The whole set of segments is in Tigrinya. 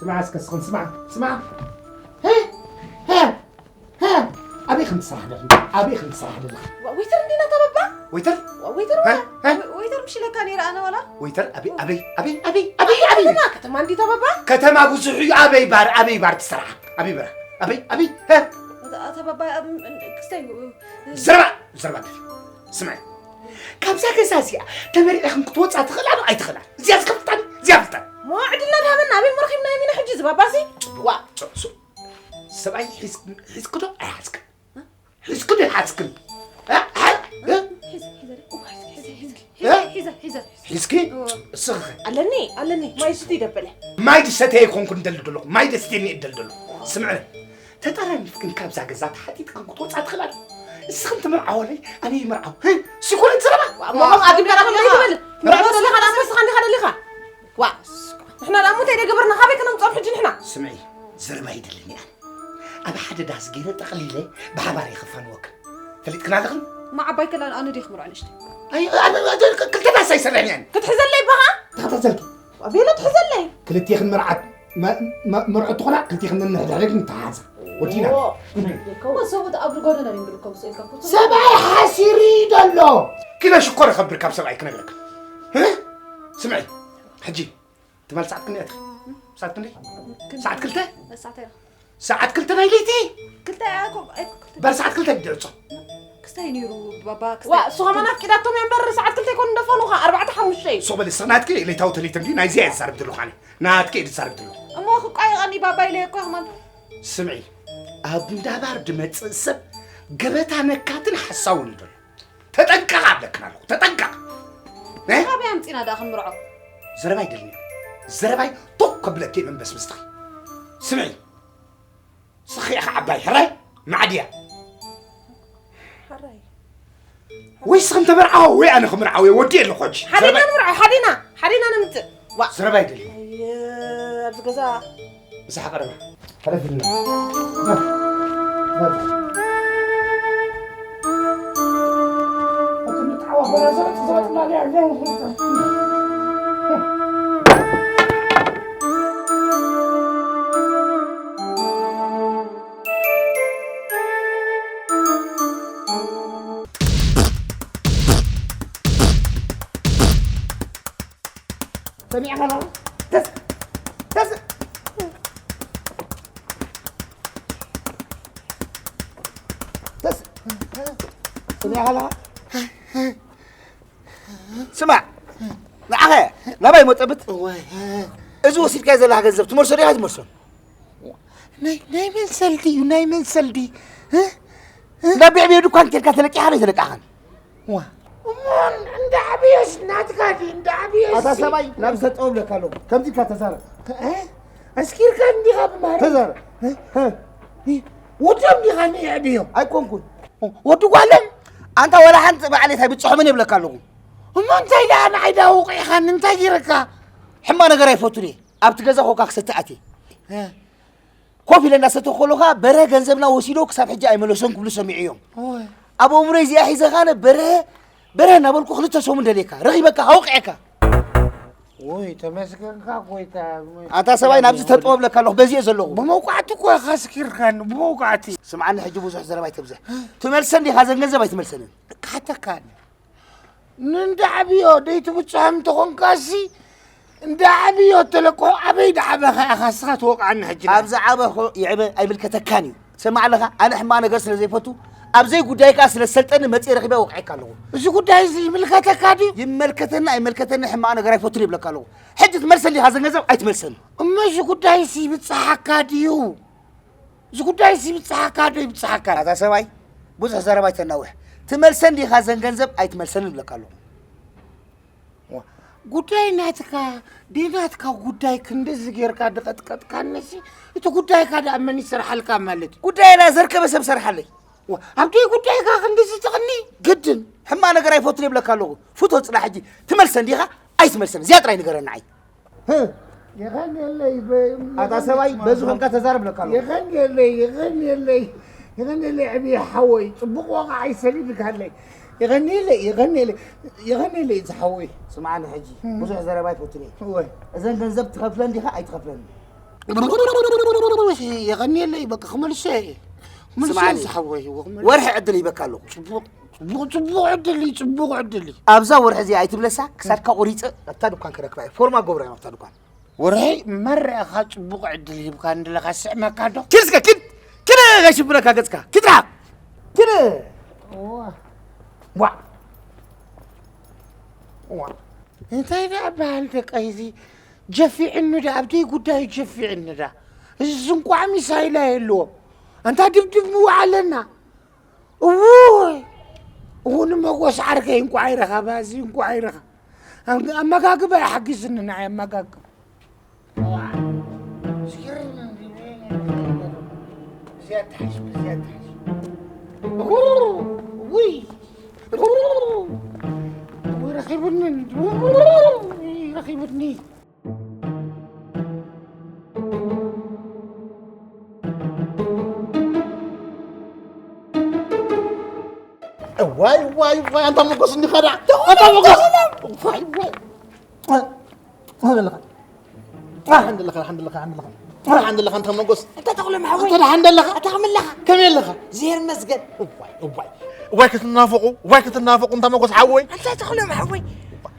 ስማዕ እስከ ስኽን ስማዕ ስማዕ። ሀ ሀ ሀ ኣበይ ከም ትሰርሕ ደለኻ? ኣበይ ከም ትሰርሕ ደለኻ? ዋ- ዌይተር እንዲና ተበባ? ዌይተር? ዋ- ዌይተር ሀ? ወላ? ሀ? ዌ- ዌይተር ምሽ ኢለካ ነይረ ኣነ ወላ? ዌይተር ኣበይ ኣበይ ኣበይ ኣበይ ኣበይ ኣበይ ኣበይ? ከተማ ከተማ እንዲ ተበባ? ከተማ ብዙሕ እዩ። ኣበይ ባር ኣበይ ባር ትሰርሓ? ኣበይ ባር ኣበይ ኣበይ ሀ? ኣታ- ኣታ ባባ እም- እም- ክስተይ ዘረባ ዘረባ ደፊ ስምዐ ካብዛ ገዛ እዚኣ ተመሪዕኽን ክትወፃ ትኽእላ ዶ ኣይትኽእላ እዚኣ ዝከፍልጣኒ እዚኣ ፍልጣኒ ሞ ዕድልና ድሃበና ኣበይ መረኺብና የሚና ሕጂ ዝባባሲ ዋ ሰብኣይ ሒዝክ- ሒዝክ ዶ ኣይሓዝክን ሒዝክ ዶ ኣይሓዝክን እ? እ? እ? ሒዘ- ሒዘ- ኦ፣ ሒዘ- ሒዘ- ሒዘ- እ? ሒዘ- ሒዘ- ሒዘ- ሒዝኪ እወ። እስኺ ኸ ኣለኒ ኣለኒ ማይ ስቲ ደበለ ማይ ድሰተ ኣይኮንኩን ደሊ ደለኹ ማይ ደስትየኒ እደል ደለኹ ስምዐ ተጠራኒፍክን ካብዛ ገዛ ተሓጢጥክን ክትወፃ ትኽእላ ዶ እስኽን ትምርዓወለይ ኣነ ይምርዓው ህ? ሲኮነ ትዘረባ እሞ ከምኡ ኣድምቀና ከም ዘይትብል ምርዓው ዘለኻ ደኣ ኣንበስኻ እንዲኻ ደሊኻ ዋ ንሕና ደኣ እሞ እንታይ ደገበርና ካበይ ከነምፅኦም ሕጂ ንሕና ስምዒ ዘረባ ይደልኒ ኣነ ኣብ ሓደ ዳስ ገይረ ጠቕሊለ ብሓባር የኽፋንወክን ፈሊጥክን ኣለኽን እማ ዓባይ ከላ ኣነ ድየ ክምርዖ ንእሽተይ ኣይ ኣነ- ኣነ- ክልተ ዳስ ኣይሰርሕን እየን ክትሕዘለይ በኻ ተኸታተልኪ ቤሎ ትሕዘለይ ክልቴኽን መርዓት መ- መ- መርዑት ትኾና ክልቴኽን ነንሕድሕደግ ንተሓሓዛ ወዲና እዎ። እኮ ሰብኡት ኣብ ጎደና ድንግል እኮ ምስ ኢልካ እኮ ሰብኣይ ሓሲሩ እዩ ዘሎ ኪሎ ሽኮር ይኸብር ካብ ሰብኣይ ክነግረካ እ? ስምዒ ሕጂ ትማል ሰዓት ክንደይ ኣትኺ? ሰዓት ክንደይ? ሰዓት ክልተ? ሰዓት ኣይረኽብን። ሰዓት ክልተ ናይ ለይቲ? ክልተ ኣይኮ ኣይኮ ክልተ። በር ሰዓት ክልተ ድዕጾ። ክስታይ ነይሩ ባባ ዋ ክስታይ። እሱ ከማን ኣፍቂዳቶም እያ እምበር ሰዓት ክልተ ይኮኑ እንደፈኑኻ ኣርባዕተ ሓሙሽተ እዩ። ሶበል እስኺ ናትኪ ለይታዊ ተሊተ እንዲ ናይዚ እየ ዝዛረብ ዘለኹ ኣነ። ናትኪ እየ ዝዛረብ ዘለኹ። እሞ ክቋየቐኒ ባባ ኢለ እኮ ከማን። ስምዒ ኣብ እንዳባር ድመጽእ ሰብ ገበታ ነካትን ሓሳውን እዩ ዘሎ። ተጠንቀቕ ኣብለክን ኣለኹ ተጠንቀቕ እ? ካበይ ኣምፂና ደኣ ክንምርዖ ዘረባይ ደልኒ ዘረባይ ቶክ ከብለኪ መንበስ ምስትኺ ስምዒ ስኺ ኢኻ ዓባይ ሕራይ ማዕድያ ሕራይ ወይ ስኽን ተመርዓዎ ወይ ኣነ ክምርዓዎ እየ ወዲ ኣለኹ ሕጂ ሓዲና ዘረባይ- ንምርዖ ሓዲና ሓዲና ንምፅእ ዋ ዘረባይ ደልኒ ኣየ ኣብዚ ገዛ ብዛሓ ቀረባ። ሕለፍልና። ሰሚዕኻ ኣለኻ? ተስ- ተስ- ተስ- ስሚዕኻ ኣለኻ? ስማዕ ንዓኸ ናባይ መጠብት እዋይ፣ እዚ ወሲድካዮ ዘለኻ ገንዘብ ትመልሶ ዲኻ ትመልሶ ናይ ናይ መን ሰልዲ እዩ ናይ መን ሰልዲ እ? እ? ናብ ብዕብዮ ድኳን ኬድካ ተለቂኻ ዶ ኣይተለቃኻን ዋ እሞ እንዳ ዓብዮስ ናትካ ድዩ እንዳ ዓብዮስ ኣታ ሰብኣይ ናብ ዝተጠወብለካ ኣለኹ ከምዚ ኢልካ ተዛረብ እ? ኣስኪርካ እንዲኻ ብማርያም ተዛረብ እ? ወዶም ዲኻ ንየዕብዮ ኣይኮንኩን ወዲ ጓሎም ኣንታ ወላ ሓንቲ ባዕለይ ታይ ብፅሖምን የብለካ ኣለኹ እሞ እንታይ ደኣ ንዓይ ደኣ ውቂዕኻኒ እንታይ ገይረካ ሕማ ነገር ኣይፈቱን እየ ኣብቲ ገዛ ኮካ ክሰቲ ኣትየ ኮፍ ኢለ እንዳሰተኹ ከለኻ በርሀ ገንዘብና ወሲዶ ክሳብ ሕጂ ኣይመለሶን ክብሉ ሰሚዐዮም ኣብ ኣእምሮይ እዚኣ ሒዘ ካነ በርሀ በርሀ እናበልኩ ክልተ ሰሙን ደልየካ ረኺበካ ኣውቂዐካ ወይ ተመስገንካ ጎይታ ኣታ ሰብኣይ ናብዚ ተጥበብለካ ኣለኹ በዚ እየ ዘለኹ ብመውቃዕቲ እኮ ኢኻ ስኪርካኒ ብመውቃዕቲ ስምዓኒ ሕጂ ብዙሕ ዘረባ ኣይተብዝሕ ትመልሰን ዲኻ ዘን ገንዘብ ኣይትመልሰንን ክሓተካ ንእንዳ ዓብዮ ደይትብፅሖም እንተኾንካሲ እንዳ ዓብዮ እተለቅሖ ኣበይ ደዓበኻ ኢኻ እስኻ ትወቕዓኒ ሕጂ ኣብ ዝዓበኹ ይዕበ ኣይምልከተካን እዩ ትሰማዕ ኣለኻ ኣነ ሕማቕ ነገር ስለ ዘይፈቱ ኣብ ዘይ ጉዳይ ከኣ ስለ ዝሰልጠኒ መፅእ ረኺበ ወቕዐካ ኣለኹ እዚ ጉዳይ እዚ ይምልከተካ ድዩ ይመልከተኒ ኣይመልከተኒ ሕማቕ ነገር ኣይፈቱን ይብለካ ኣለኹ ሕጂ ትመልሰኒ ኢኻ ዘን ገንዘብ ኣይትመልሰኒ እሞ እዚ ጉዳይሲ ይብፅሓካ ድዩ እዚ ጉዳይስ ይብፅሓካ ዶ ይብፅሓካ ኣታ ሰብኣይ ብዙሕ ዘረባ ኣይተናውሕ ትመልሰን ዲኻ ዘን ገንዘብ ኣይትመልሰንን እብለካ ኣለኹ ጉዳይ ናትካ ደይ ናትካ ጉዳይ ክንድዚ ጌርካ ድቐጥቀጥካነሲ እቲ ጉዳይካ ደኣ መን ይሰርሓልካ ማለት እዩ ጉዳይ ዳ ዘርከበ ሰብ ሰርሓለይ ኣብ ደይ ጉዳይካ ክንድዚ ትቕኒ ግድን ሕማ ነገር ኣይፈቱን ይብለካ ኣለኹ ፍቶ ፅላ ሕጂ ትመልሰን ዲኻ ኣይትመልሰን እዚኣ ጥራይ ንገረኒ ዓይ የቐንየለይ ኣታ ሰብኣይ በዚ ኮንካ ተዛረብ ለካ ኣለኹ የቐንየለይ የቐንየለይ የቐንየለይ ዕብየ ሓወይ ፅቡቕ ዋቓ ኣይሰሊድካለይ የቐንየለይ የቐንየለይ የቐንየለይ ዝሓወይ ስምዓኒ ሕጂ ብዙሕ ዘረባ ኣይፈቱን እየ እወ እዘን ገንዘብ ትኸፍለን ዲኻ ኣይትኸፍለን የቐንየለይ፣ በቃ ክመልሶ እየ። ክመልሶ እየ ስምዓኒ፣ ዝሓወይ፣ እዎ፣ ክመልሶ። ወርሒ ዕድል ሂበካ ኣለኹ። ጽቡቕ፣ ጽቡቕ፣ ጽቡቕ ዕድል እዩ፣ ጽቡቕ ዕድል እዩ። ኣብዛ ወርሒ እዚኣ ኣይትብለሳ፣ ክሳድካ ቆሪጸ ኣብታ ድኳን ክረክባ እየ። ፎርማ ገብራ እዮም ኣብታ ድኳን። ወርሒ መርዕኻ ጽቡቕ ዕድል ሂብካ እንደለኻ ስዕመካ ዶ? ኪድ እስከ፣ ኪድ፣ ኪድ ከይሽፍነካ ገጽካ፣ ኪድ ርሓቕ፣ ኪድ። እዋ። ዋ። ዋ። እንታይ ደኣ በሃል ደቀይ እዚ? ጀፊዕኒ ዶ፣ ኣብ ደይ ጉዳዩ ጀፊዕኒ ዳ። እዚ እንቋዕ ሚሳይላ የለዎም። ኣንታ ድብድብ ምውዓለና። እውይ! እውን መጎስ ዓርከይ እንቋዕ ይረኸባ፣ እዚ እንቋዕ ይረኸ-፣ ኣመጋግባ ይሓግዝኒ ንዓይ ኣመጋግባ። እዚኣ ትሓሽ፣ እዚኣ ትሓሽ። ውይ! ውይ፣ ረኺቡኒ፣ ረኺቡኒ። ዋይ፣ ዋይ፣ ዋይ፣ ኣንታ መጎስ እንዲኻ ደኣ። ኣንታ መጎስ። ዋይ፣ ዋይ። ኣለኻ። ኣንታ መጎስ። ኣንታ ተኽሎም ሓወይ። ኣንታ ደሓን ደለኻ? ኣታ ከመይ ኣለኻ? ከመይ ኣለኻ? እግዜር ይመስገን። እዋይ፣ እዋይ። እዋይ ክትናፈቑ፣ እዋይ ክትናፈቑ፣ ኣንታ መጎስ ሓወይ። ኣንታ ተኽሎም ሓወይ።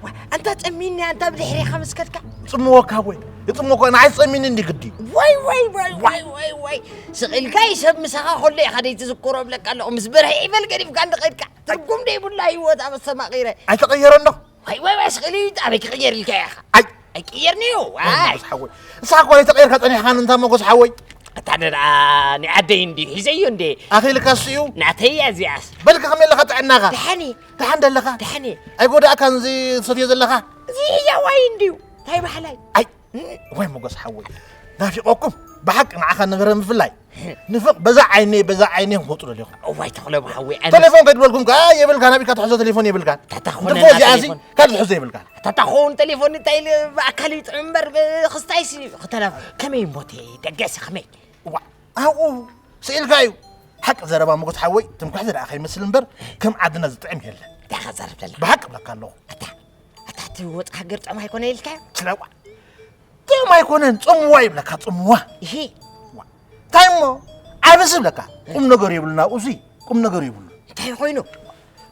ዋ፣ ኣንታ ጸሚኒ፣ ኣንታ ብድሕሬኻ ምስ ከድካ። ይጽምወካ ሓወይ፣ ይጽምወካ። ንዓይ ጸሚኒ እንዲ ግዲ። ዋይ፣ ዋይ፣ ዋይ፣ ዋይ፣ ዋይ፣ ዋይ። ስቕ ኢልካ እዩ ሰብ ምሳኻ ከሎ ኢኻ ደይትዝክሮ እብለካ ኣለኹ። ምስ በርሀ ይበል ገዲፍካ እንዲ ኸድካ። ትርጉም ደይብላ ህይወት ኣበሰማቒረ። ኣይተቐየረን ዶ? ዋይ፣ ዋይ፣ ዋይ፣ ስቕ ኢሉ እዩ፣ ኣበይ ክቕየር ኢልካ ኢኻ? ኣይ። ኣይቅየርን'ዩ፣ ኣይ፣ ዋይ። መጎስ ሓወይ። ንስኻ እኮ ኣይተቐየርካ ጸኒሕካን፣ እንታ መጎስ ሓወይ። ኣታ ደኣ ናይ ዓደይ እንድዩ፣ ሒዘዮ እንዴ? ኣኺልካ እሱ እዩ። ናተይ እያ እዚኣስ። በልካ ከመይ ኣለኻ ጥዕናኻ? ደሓን እየ። ደሓን ደለኻ? ደሓን እየ። ኣይጎዳእካን እዚ ትሰትዮ ዘለኻ? እዚ ህያዋይ እንድዩ። እንታይ በሃላይ? ኣይ፣ ዋይ መጎስ ሓወይ። ናፊቐኩም። ብሓቂ ንዓኻ ነበረ ምፍላይ። ንፍቕ በዛ ዓይነይ፣ በዛ ዓይነይ ክወጡ ደሊኹም። እዋይ ተኽሎም ሓወይ፣ ኣነ ተሌፎን ከይድበልኩም ከኣ የብልካ፣ ናቢካ ትሕዞ ተሌፎን የብልካ። ታታ ኾነ ትርፎ ና እዚኣ እዚ ተሌፎን። ካልእ ትሕዞ የብልካ። ኣታ ተኾን ቴሌፎን እንታይ ኢለ ብኣካል ይጥዕም እምበር፣ ብክስታይሲ ክተላፍ-፣ ከመይ እሞ እቲ ደገሲ ከመይ? ዋ፣ ኣብኡ ስኢልካ እዩ። ሓቂ ዘረባ መጎስ ሓወይ፣ ትምክሕቲ ደኣ ከይመስል እምበር፣ ከም ዓድና ዝጥዕም የለን። እንታይ ኢኻ ትዛረብ ዘለኻ? ብሓቂ እብለካ ኣለኹ። ኣታ፣ ኣታ እቲ ወጻኢ ሃገር ጥዑም ኣይኮነ ኢልካዮ? ስለዋ። ጥዑም ኣይኮነን፣ ጽምዋ ይብለካ፣ ጽምዋ። ይሄ ዋ፣ እንታይ እሞ? ዓብስ ይብለካ። ቁም ነገር የብሉን ኣብኡ፣ እዙይ ቁም ነገር የብሉን። እንታይ ኮይኑ?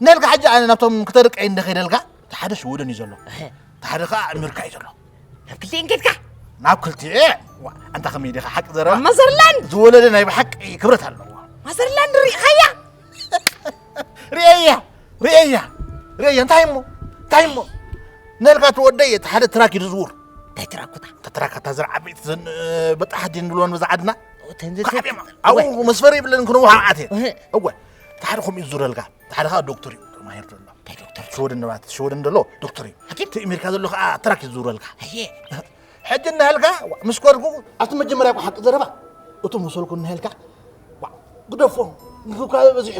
ነልካ ሕጂ ኣነ ናብቶም ክተርቀይ እንደ ከይደልካ፣ እቲ ሓደ ሽወደን እዩ ዘሎ። እህ። እቲ ሓደ ከኣ ኣሜሪካ እዩ ዘሎ። ናብ ክልቲኤን ኬድካ? ናብ ክልቲኤ? ዋ፣ ኣንታ ከመይ ዲኻ ሓቂ ዘረባ? ኣብ ማዘርላንድ! ዝወለደ ናይ ብሓቂ ክብረት ኣለዎ። ማዘርላንድ ርኢኻያ? ርእየያ፣ ርእየያ፣ ርእየያ። እንታይ እሞ? እንታይ እሞ? ነልካ እቲ ወደይ እቲ ሓደ ትራክ እዩ ዝዝውር። እንታይ ትራክ ኩታ? እታ ትራክ እታ ዘር ዓበይቲ ዘን፣ እ፣ በጣሕ ድን ብሎን ብዛ ዓድና? እተን ዘ-፣ ካብ እዮም። ኣብኡ እወ። መስፈሪ ይብለን ክንውሃብ ኣትየ። እህ። እወ። እቲ ሓደ ከምኡ እዩ ዝዙረልካ። እቲ ሓደ ከዓ ዶክተር እዩ ተማሂር ዘሎ። እንታይ ዶክተር? ሽወደን ንባት፣ ሽወደን ዘሎ ዶክተር እዩ። ሓኪም? እቲ ኣሜሪካ ዘሎ ከዓ ትራክ እዩ ዝዙረልካ። ኣየ። ሕጂ እናሃልካ፣ ዋ፣ ምስ ኮድኩ፣ ኣብቲ መጀመርያ እኮ ሓቂ ዘረባ፣ እቶም መሰልኩ እናሃልካ፣ ዋ፣ ግደፎም፣ እንክብካበ በዚሑ፣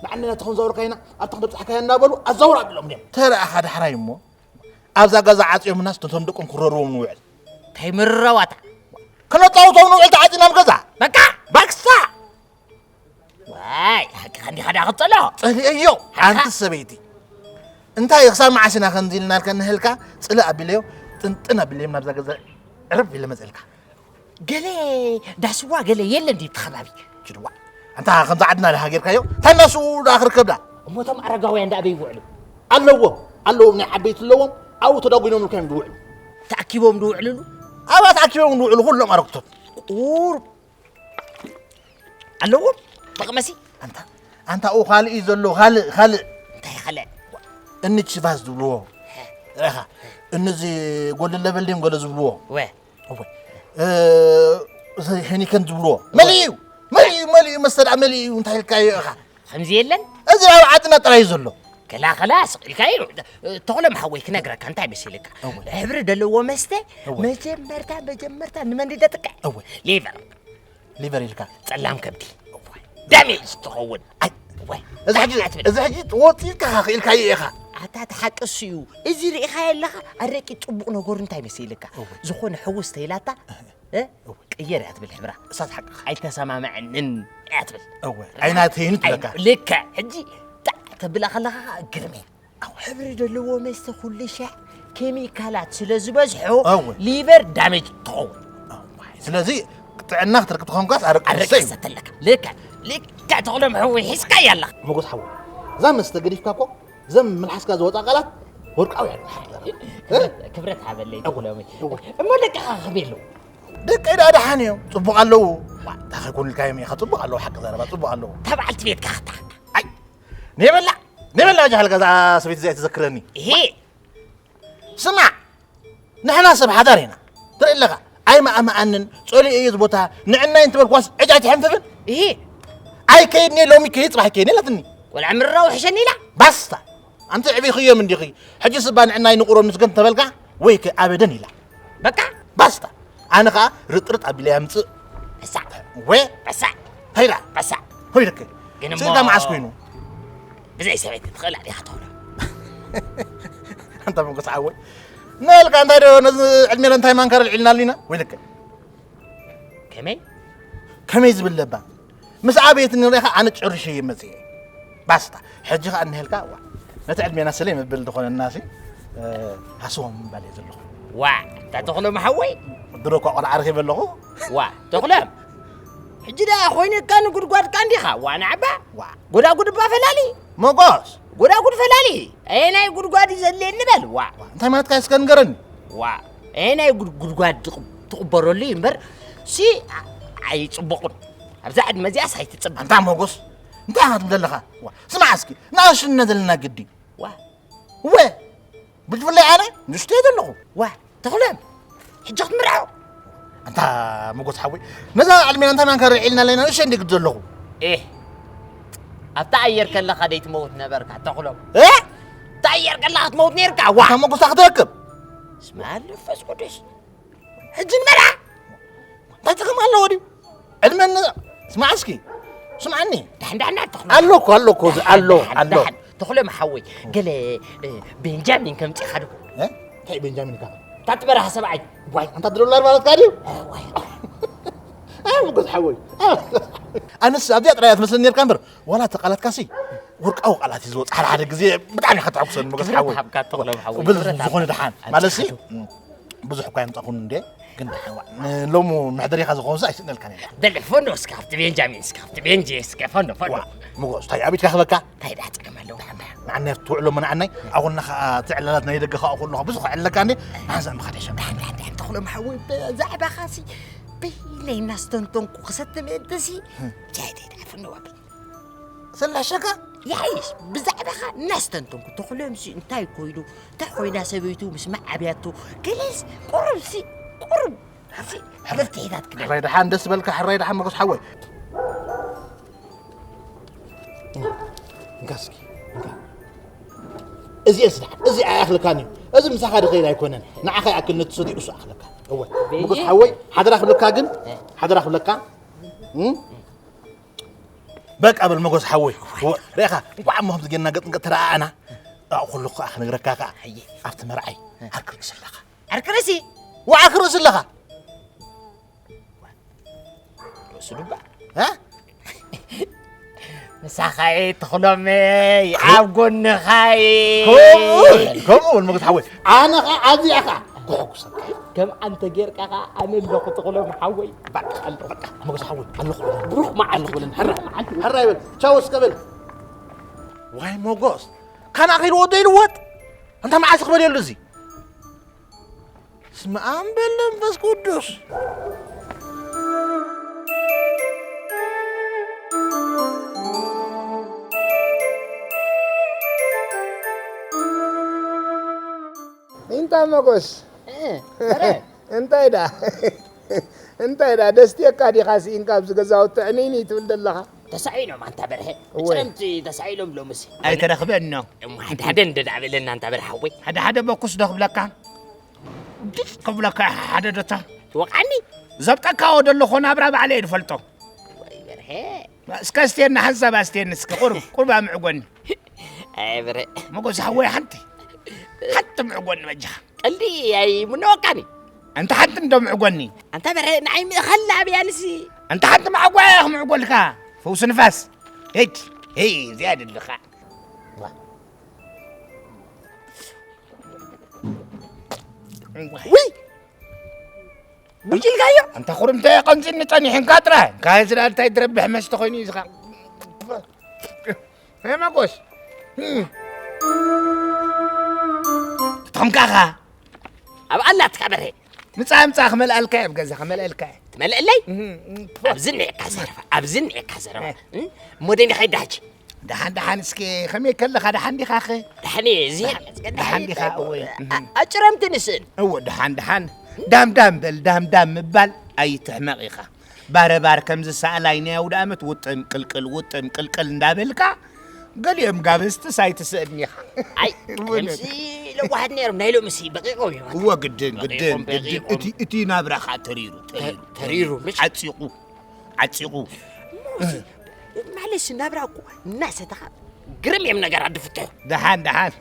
ንዓኒ ናቲ ክንዛውርካ ኢና፣ ኣብቲ ክነብጽሓካ ኢና እናበሉ ኣዛውር ኣቢሎም እዮም። ተረኣኻ ዳሕራይ እሞ፣ ኣብዛ ገዛ ዓጽዮምናስ ነቶም ደቆም ክረርዎም ንውዕል። እንታይ ምርረዋታ? ክነጻውቶም ንውዕል ተዓጺናም ገዛ። በቃ! ባክስታ! ዋይ፣ ሓቅኻ እንዲኻ ዳ ክጸሎ? ጸሊኤዮ፣ ሓቅኻ? ኣንቲ ሰበይቲ። እንታይ ክሳብ መዓስ ኢና ከምዚ ኢልናልካ እንህልካ? ጽልእ ኣቢለዮ፣ ጥንጥን ኣቢለዮም ናብዛ ገዛ ዕርብ ኢለ መጽእልካ። ገለ ዳስዋ ገለ የለ እንዲ እቲ ከባቢ? ችድዋ። ኣንታ ከምዛ ዓድና ድሃ ጌርካዮ? እንታይ እናሱ ደኣ ክርከብ ደኣ? እሞ እቶም ኣረጋውያን ደኣ ኣበይ ይውዕሉ? ኣለዎም፣ ኣለዎም፣ ናይ ዓበይቲ ኣለዎም፣ ኣብኡ ተዳጒኖም ኢልካ እዮም ዝውዕሉ። ተኣኪቦም ዝውዕሉሉ? ኣብኣ ተኣኪቦም ዝውዕሉ ኩሎም ኣረግቶት። ቁሩብ ኣለዎም መቐመሲ? ኣንታ፣ ኣንታ፣ ኡ ካልእ እዩ ዘሎ፣ ካልእ፣ ካልእ። እንታይ ካልእ? እኒ ችቫስ ዝብልዎ። ርኢኻ? እኒ እዚ ጎልደን ሌቨል ድዮም ገለ ዝብልዎ። ወ። እወ። እ፣ እዚ ሄኒከን ዝብልዎ። መሊኡ እዩ፣ መሊኡ እዩ፣ መሊኡ እዩ፣ መስተ ደኣ መሊኡ እዩ፣ እንታይ ኢልካዮ ኢኻ? ከምዚ የለን? እዚ ኣብ ዓድና ጥራይ እዩ ዘሎ። ከላ፣ ከላ፣ ስቕ ኢልካ እዩ። ተኽሎም ሓወይ ክነግረካ፣ እንታይ መሲልካ? እወ። ሕብሪ ዘለዎ መስተ፣ እወ። መጀመርታ፣ መጀመርታ ንመን ደጥቅዕ? እወ። ሊቨር። ሊቨር ኢልካ? ጸላም ከብዲ። እዋይ። ዳሜጅ ትኸውን። ኣይ፣ እዋይ። እዚ ሕጂ፣ ኣትብል። እዚ ሕጂ ወጺእካ ኢኻ፣ ክኢልካዮ ኢኻ። ኣታ እቲ ሓቂ እሱ እዩ። እዚ ርኢኻዮ ኣለኻ? ኣረቂ ጽቡቕ ነገሩ እንታይ መሲልካ? እወ። ዝኾነ ሕውስ ተይላታ፣ እህ። እ? እወ። ቅየር እያ ትብል ሕብራ። እሳት ሓቅኻ። ኣይተሰማምዐንን እያ ትብል። እወ። ዓይና ተይኑ ትብለካ። ኣይ፣ ልክዕ። ሕጂ ጣዕ ተብላ ከለኻ ግርሜ። ኣብ ሕብሪ ዘለዎ መስተ ኩሉ ሻዕ ኬሚካላት ስለ ዝበዝሖ እወ። ሊቨር ዳሜጅ ትኸውን። እዋይ፣ ስለዚ ጥዕና ክትረክብ ተኾንካስ ኣረቂ ኣረቂ ትሰይ። ክሰተለካ። ልክዕ፣ ልክዕ ተኽሎም ሕዊ ሒዝካ ያላ። ሞጎስ ሓወይ፣ እዛ መስተ ገዲፍካ እኮ እዘም መልሓስካ ዝወፃ ቃላት ወርቃዊ እዮም። ክብረት፣ ክብረት ሃበለይ እወ፣ ተኽሎሚ። እወ። እሞ ደቅኻ ከመይ ኣለዉ? ደቀይ ደኣ ደሓን እዮም፣ ጽቡቕ ኣለዉ። እንታይ ከይኮኑልካ እዮም ኢኻ፣ ጽቡቕ ኣለዉ፣ ሓቂ ዘረባ ጽቡቕ ኣለዉ። እታ በዓልቲ ቤትካ ኸታ? ኣይ፣ ኔበላ፣ ኔበላ በጃ ሃልካ እዛ ሰበይቲ እዚኣ ትዘክረኒ። እሄ። ስማዕ፣ ንሕና ሰብ ሓዳር ኢና። ትርኢ ኣለኻ፣ ኣይመኣመኣንን፣ ጸሊኤ እየ እዚ ቦታ፣ ንዕናይ እንትበልክዋስ ዕጫ ኣይትሕንፍፍን። እሂ። ኣይከይድን እየ፣ ሎሚ ከይድ፣ ጽባሕ ኣይከይድን እየ ኢላትኒ። ቆልዓ ምርራው ሕሸኒ ኢላ? ባስታ። ኣንቲ ኣዕቢኽዮም እንዲኺ። ሕጂ ስባ ንዕናይ ንቑሮ ምስገን ተበልካ፣ ወይ ከ ኣበደን ኢላ። በቃ። ባስታ። ኣነ ኸኣ ርጥርጥ ኣቢለ የምጽእ። በሳዕ። ወ? በሳዕ። ሄዳ። በሳዕ። ሆይ ልክ። ግን እሞ ስኢልካ መዓስ ኮይኑ? ብዘይ ሰበይቲ ትኽእል ዲኻ ትብሎ? ኣንታ መጎስ ሓወይ። ነልካ እንታይ ዶ ነዚ ዕድሜ ለንታይ ማንካር ኣልዒልና ኣሊና? ወይ ልክ። ከመይ? ከመይ ዝብል ለባ? ምስ ኣበየት ንሪኢኻ ኣነ ጨርሸ እየ መፅየ። ባስታ። ሕጂ ኸኣ እንሄልካ፣ ዋ። ነቲ ዕድሜና ሰለይ መብል ዝኾነናሲ፣ እ፣ ሃስቦም ምባል እየ ዘለኹ። ዋ፣ እንታ ተኽሎም ሓወይ? ድሮ እኳ ቆልዓ ረኺበ ኣለኹ። ዋ፣ ተኽሎም። ሕጂ ደኣ ኮይነካ ንጉድጓድካ እንዲኻ፣ ዋ፣ ንዓባ። ዋ። ጎዳጉድ እባ ፈላሊ። ሞጎስ። ጎዳጉድ ፈላሊ። ኣየናይ ጉድጓድ እዩ ዘድልየኒ በል፣ ዋ። ዋ፣ እንታይ ማለትካ እስከ ንገረኒ። ዋ፣ ኣየናይ ጉድ-፣ ጉድጓድ ትቕ-፣ ትቕበረሉ እዩ እምበር፣ ሲ ኣ-፣ ኣይጽቡቕን። ኣብዛ ዕድመ እዚኣስ ኣይትጽበ። ኣንታ ሞጎስ፣ እንታይ ኢኻ ትብል ዘለኻ? ዋ፣ ስማዕ እስኪ፣ ንኣሽነ ዘለና ግዲ። ዋ። እወ፣ ብፍላይ ኣነ ንእሽቶ እየ ዘለኹ። ዋ፣ ተኽሎም፣ ሕጂ ክትምርዖ? ኣንታ ሞጎስ ሓወይ፣ ነዛ ዕድሜና እንታይ ማንካ ርዒልና ኣለና፣ ንእሽቶ እንዲ ግዲ ዘለኹ። ኤህ፣ ኣብታ ኣየር ከለኻ ደይትመውት ነበርካ፣ ተኽሎም። እ? ኣብታ ኣየር ከለኻ ትመውት ነይርካ፣ ዋ። ኣንታ ሞጎስ ክትረክብ። ስማ ኣሎ ፈስ ቅዱስ። ሕጂ ንመርዓ? እንታይ ጥቕሚ ኣለዎ ድዩ? ዕድመ ን-፣ ስማዕ እስኪ፣ ስምዓኒ። ዳሕን ዳሕን ተኽሎ። ኣሎ እኮ፣ ኣሎ እኮ፣ እዚ ኣሎ፣ ዳሕን ኣሎ። ዳሕን። ተኽሎ መሓወይ፣ ገለ፣ እ፣ ቤንጃሚን ከምጺኻ ዶ? እ? እንታይ ቤንጃሚን ኢልካ? እታ ትበርሃ ሰብኣይ። ዋይ፣ ኣንታ ዶላር ማለትካ ድዩ? እ፣ ዋይ። ኣይ፣ መጎስ ሓወይ። ኣነስ ኣብዚኣ ጥራይ እያ ትመስለኒ ነርካ እምበር፣ ዋላ እቲ ቃላትካሲ ወርቃዊ ቃላት እዩ ዝወጽእ። ሓደ ሓደ ግዜ ብጣዕሚ ኢኻ ተሐጉሰኒ፣ መጎስ ክብረት ሓወይ። ሃብካ፣ ተኽሎ ሓወይ። በል፣ ክብረት ዝኾነ ሃብካ። ደሓን። ማለት ሲ፣ ኣንጻሩ። ብዙሕ እኳ ኣይምጻኹን እንዴ፣ ግን ደሓን ዋ። ንሎሙ መሕደሪኻ ዝኾንስ ኣይስእነልካን እየ። በል፣ ፈኖ እስከ፣ ኣብቲ ቤንጃሚን እስከ፣ ኣብቲ ቤንጂ እስከ፣ ፈኖ፣ ፈኖ። ዋ፣ መጎስ፣ እንታይ ኣብ ኢድካ ክበካ? እንታይ ደኣ ጸገም ኣለዎ? ንዓናይ ትውዕሎ መናዓናይ፣ ኣኹና ኸኣ ትዕላላት ናይ ደገ ኸኣ ኩሉ ብዙሕ ዕለካ እንዴ፣ ንሓንሳእ ምኻድ ይሸም። ደሓን፣ ደሓን፣ ደሓን፣ ተኽሎም ሓወይ፣ ብዛዕባኻሲ በይነይ እናስተንተንኩ ክሰቲ ምእንተሲ፣ ጃይተይ ደኣ ፈኖ ዋ። ስላሸካ? ይሓይሽ፣ ብዛዕባኻ እናስተንተንኩ፣ ተኽሎምሲ እንታይ ኮይኑ፣ እንታይ ኮይና ሰበይቱ ምስ መዓብያቶ፣ ገለስ ቁሩብሲ፣ ቁሩብ፣ ሲ፣ መፍትሒታት ክደ። ሕራይ ደሓን፣ ደስ በልካ፣ ሕራይ ደሓን፣ መጎስ ሓወይ። እንካ እስኪ፣ እንካ። እዚኤስ ደሓን፣ እዚ ኣይኣኽልካን እዩ። እዚ ምሳኻ ድኸይድ ኣይኮነን። ንዓኻ ይኣክል፣ ነቲ ሰትዩ እሱ ኣኽለካ። እወ፣ ቤቢ። መጎስ ሓወይ፣ ሓደራ ክብለካ ግን፣ እ። ሓደራ ክብለካ። እም? በቃ በል መጎስ ሓወይ። ወ-፣ ርኢኻ፣ እንቋዕ እሞ ከምዚ ጌርና ገጥ ንገጥ ተረኣኣና። ኣብኡ ከለኹ ከኣ ክነግረካ ከኣ፣ ኣየ። ኣብቲ መርዓይ እ። ዓርኪ ርእሲ ኣለኻ። ዓርኪ ርእሲ? ወ-፣ ዓርኪ ርእሲ ኣለኻ። ርእሲ ዱባ። እ? ምሳኻ እየ ተኽሎመይ፣ ከ-፣ ኣብ ጎንኻ እየ። ከምኡ በል፣ ከምኡ በል መጎስ ሓወይ። ኣነ ኸኣ ኣብዚኣ ኸኣ ክሕጉሰካ። ከም ኣንተ ጌርካ ኸኣ ኣነ ኣለኹ ተኽሎም ሓወይ። በቃ፣ በቃ፣ መጎስ ሓወይ፣ ኣለኹ በለኒ። ብሩኽ መዓልቲ። ኣለኹ በለኒ። ሕራ፣ ብሩኽ መዓልቲ። ሕራ ይበል። ቻው እስከ በል። ዋይ ሞጎስ፣ ካን ኣኺልዎ ዶ ይልወጥ? ኣንታ መዓስ ክበል የሉ እዚ? ስመ ኣብ በል መንፈስ ቅዱስ። ኢንታ መጎስ። እ፣ በረ። እንታይ ዳ? እንታይ ዳ? ደስትየካ ዲኻ ስኢንካ ኣብዚ ገዛውቲ ዕንይንይ ትብል ዘለኻ? ተሳኢኖም ኣንታ በርሀ። እወ። ጽረምቲ ተሳኢኖም ሎምሲ። ኣይተረኽበን ነው። እሞ ሓደ ሓደ እንደ ዳዕበለና ኣንታ በርሀ ሓወይ። ሓደ ሓደ በኩስ ዶ ክብለካ? ድስ ክብለካ ሓደ ዶታ። ትወቃኒ? ዘብጠካዎ ደለኾ ናብራ ባዕለ እየ ዝፈልጦ። ወይ በርሀ። እስከ ኣስትየኒ፣ ሓንሳብ ኣስትየኒ እስከ፣ ቁርብ፣ ቁርብ ኣምዕጎኒ። ኣይ በርሀ። መጎስ ሓወይ ሓንቲ፣ ሓንቲ ምዕጎኒ በጃኻ። ቀልዲ ኣይ ምነወካኒ። ኣንታ ሓንቲ እንዶ ምዕጎኒ። ኣንታ በርሀ ንዓይ ምእኸል ኣብያንሲ። ኣንታ ሓንቲ ማዕጓያ ክምዕጎልካ። ፈውሲ ንፋስ። ሄድ፣ ሄይ፣ እዚኣ ደለኻ። ውይ! ጉጅልካዮ? ኣንታ ኩርምተ ቀንዚኒ ጸኒሕንካ ጥራይ። ካዚ ዳ እንታይ ድረብሕ መስተ ኮይኑ እዩ ዝኻ? ሄ መጎስ። ትኾንካ ኻ? ኣብ ኣላትካ በርሄ። ምጻ ምጻ ክመልኣልካ እየ፣ ኣብ ገዛ ክመልኣልካ እየ። ትመልእለይ? እህ፣ እህ። ኣብዚ እኒኤካ ዘረባ፣ ኣብዚ እኒኤካ ዘረባ። እህ። እህ? እሞ ደኒ ኸይዳ ሕጂ? ደሓን ደሓን፣ እስኪ ከመይ ከለኻ፣ ደሓን ዲኻኸ? ደሓን እየ፣ እዚ ደሓን ዲኻ? እወ። ኣ-፣ ኣጭረምቲ ንስእን። እወ፣ ደሓን ደሓን። ዳም ዳም በል፣ ዳም ዳም ምባል ኣይትሕመቕ ኢኻ። ባረባር ከም ዝሰኣላይ ናይ ኣውደ ኣመት ውጥም ቅልቅል፣ ውጥም ቅልቅል እንዳበልካ፣ ገሊኦም ጋብዝትስ ኣይትስእን ኢኻ። ኣይ፣ እውነት። ቀደምሲ ለዋሃት ነይሮም፣ ናይ ሎምሲ በቂቖም እዮም። እወ፣ ግድን፣ ግድን፣ በቂቖም፣ ግድን። በቂቖም። እቲ፣ እቲ ናብራኻ ተሪሩ፣ ተሪሩ፣ ተሪሩ፣ ምሽ? ዓጺቑ፣ ዓጺቑ። እሞሲ፣ ማለትሲ ናብራ እኮ እናሰተኻ ግርም እዮም ነገራት ዝፍትሑ። ደሓን፣ ደሓን።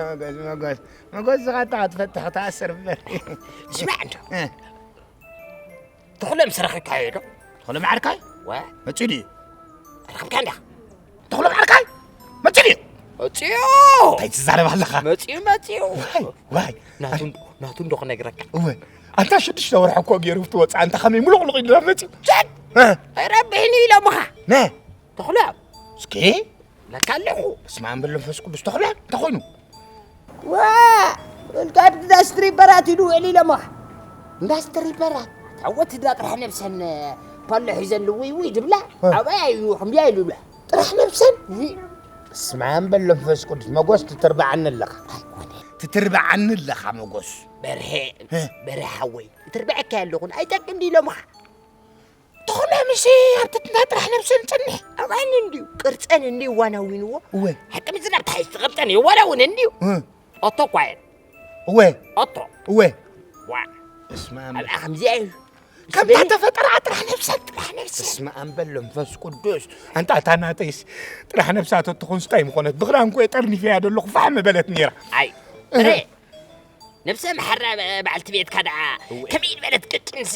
መጎስ፣ መጎስ፣ መጎስ፣ ዝኻ እታ ክትፈትሕ ክትኣስር እምበር። ስማዕ እንዶ። እ። ተኽለ ምስ ረኸብካዮ ዶ? ተኽለ መዓርካይ? ወ? መጺኡ ድዩ? ረኸብካ እንዳ? ተኽለ መዓርካይ? መጺኡ ድዩ? መጺኡ! እንታይ ትዛረብ ኣለኻ? መጺኡ፣ መጺኡ። ዋይ፣ ዋይ። ናቱ፣ ናቱ እንዶ ክነግረካ። እወ። ኣንታ ሽዱሽተ ወርሒ እኮ ገይሩ ክትወጽእ፣ ኣንታ ከመይ ሙሉቕሉቕ ኢሉ ናብ መጺኡ? ሸት! እ? ኣይረብሕን እዩ ኢሎምኻ። ነ? ተኽለ። እስኪ። ለካ ኣለኹ። በስመ ኣብ በል መንፈስ ቅዱስ። ተኽለ፣ እንታይ ኮይኑ? ዋ! ወልቃድ ኢንዳስትሪ በራት ኢሉ ውዕል ኢሎምኻ። ኢንዳስትሪ በራት? ታወት እዳ ጥራሕ ነብሰን ፓሎ ሒዘን ልውይ ውይ ድብላ። እ። ኣበይ እዩ፣ ከምዚያ ኢሉ ብላ። ጥራሕ ነብሰን? እይ። በስመ ኣብ በል መንፈስ ቅዱስ። መጎስ ትትርብዓኒ ኣለኻ። ኣይኮነ። ትትርብዓኒ ኣለኻ መጎስ። በርሄ፣ እ። በርሄ ሓወይ። ትርብዐካ ኣለኹን። ኣይጠቅም ድዩ ኢሎምኻ? ተኾነ ምስ ኣብቲ እንዳ ጥራሕ ነብሰን ጸንሕ። ኣባኒ እንድዩ ቅርጸን እንድዩ ዋናዊንዎ። እወ። ሓቂ ምዝራብ ተሓይሽ ትቐብጸን የዋናውን እንድዩ። እ። ኦቶ እኳ እየን። እወ። ኦቶ። እወ። ዋ። እስማ ኣምበል። ኣብኣ ከምዚኣ እዩ። ከምታ ዝበለ ተፈጠራ ጥራሕ ነብሰን፣ ጥራሕ ነብሰን። እስማ ኣምበል መንፈስ ቅዱስ። ኣንታ እታ ናተይስ ጥራሕ ነብሳ ተትኾንስ እንታይ ምኾነት? ብኽዳን እኮ እየ ጠርኒፈያ ዘለኹ፣ ፋሕ ምበለት ነይራ። ኣይ፣ እህ። ጥረ። ነብሰ መሓራ በ-፣ በዓልቲ ቤትካ ደኣ እወ። ከመይ ዝበለት ቅጭንሲ?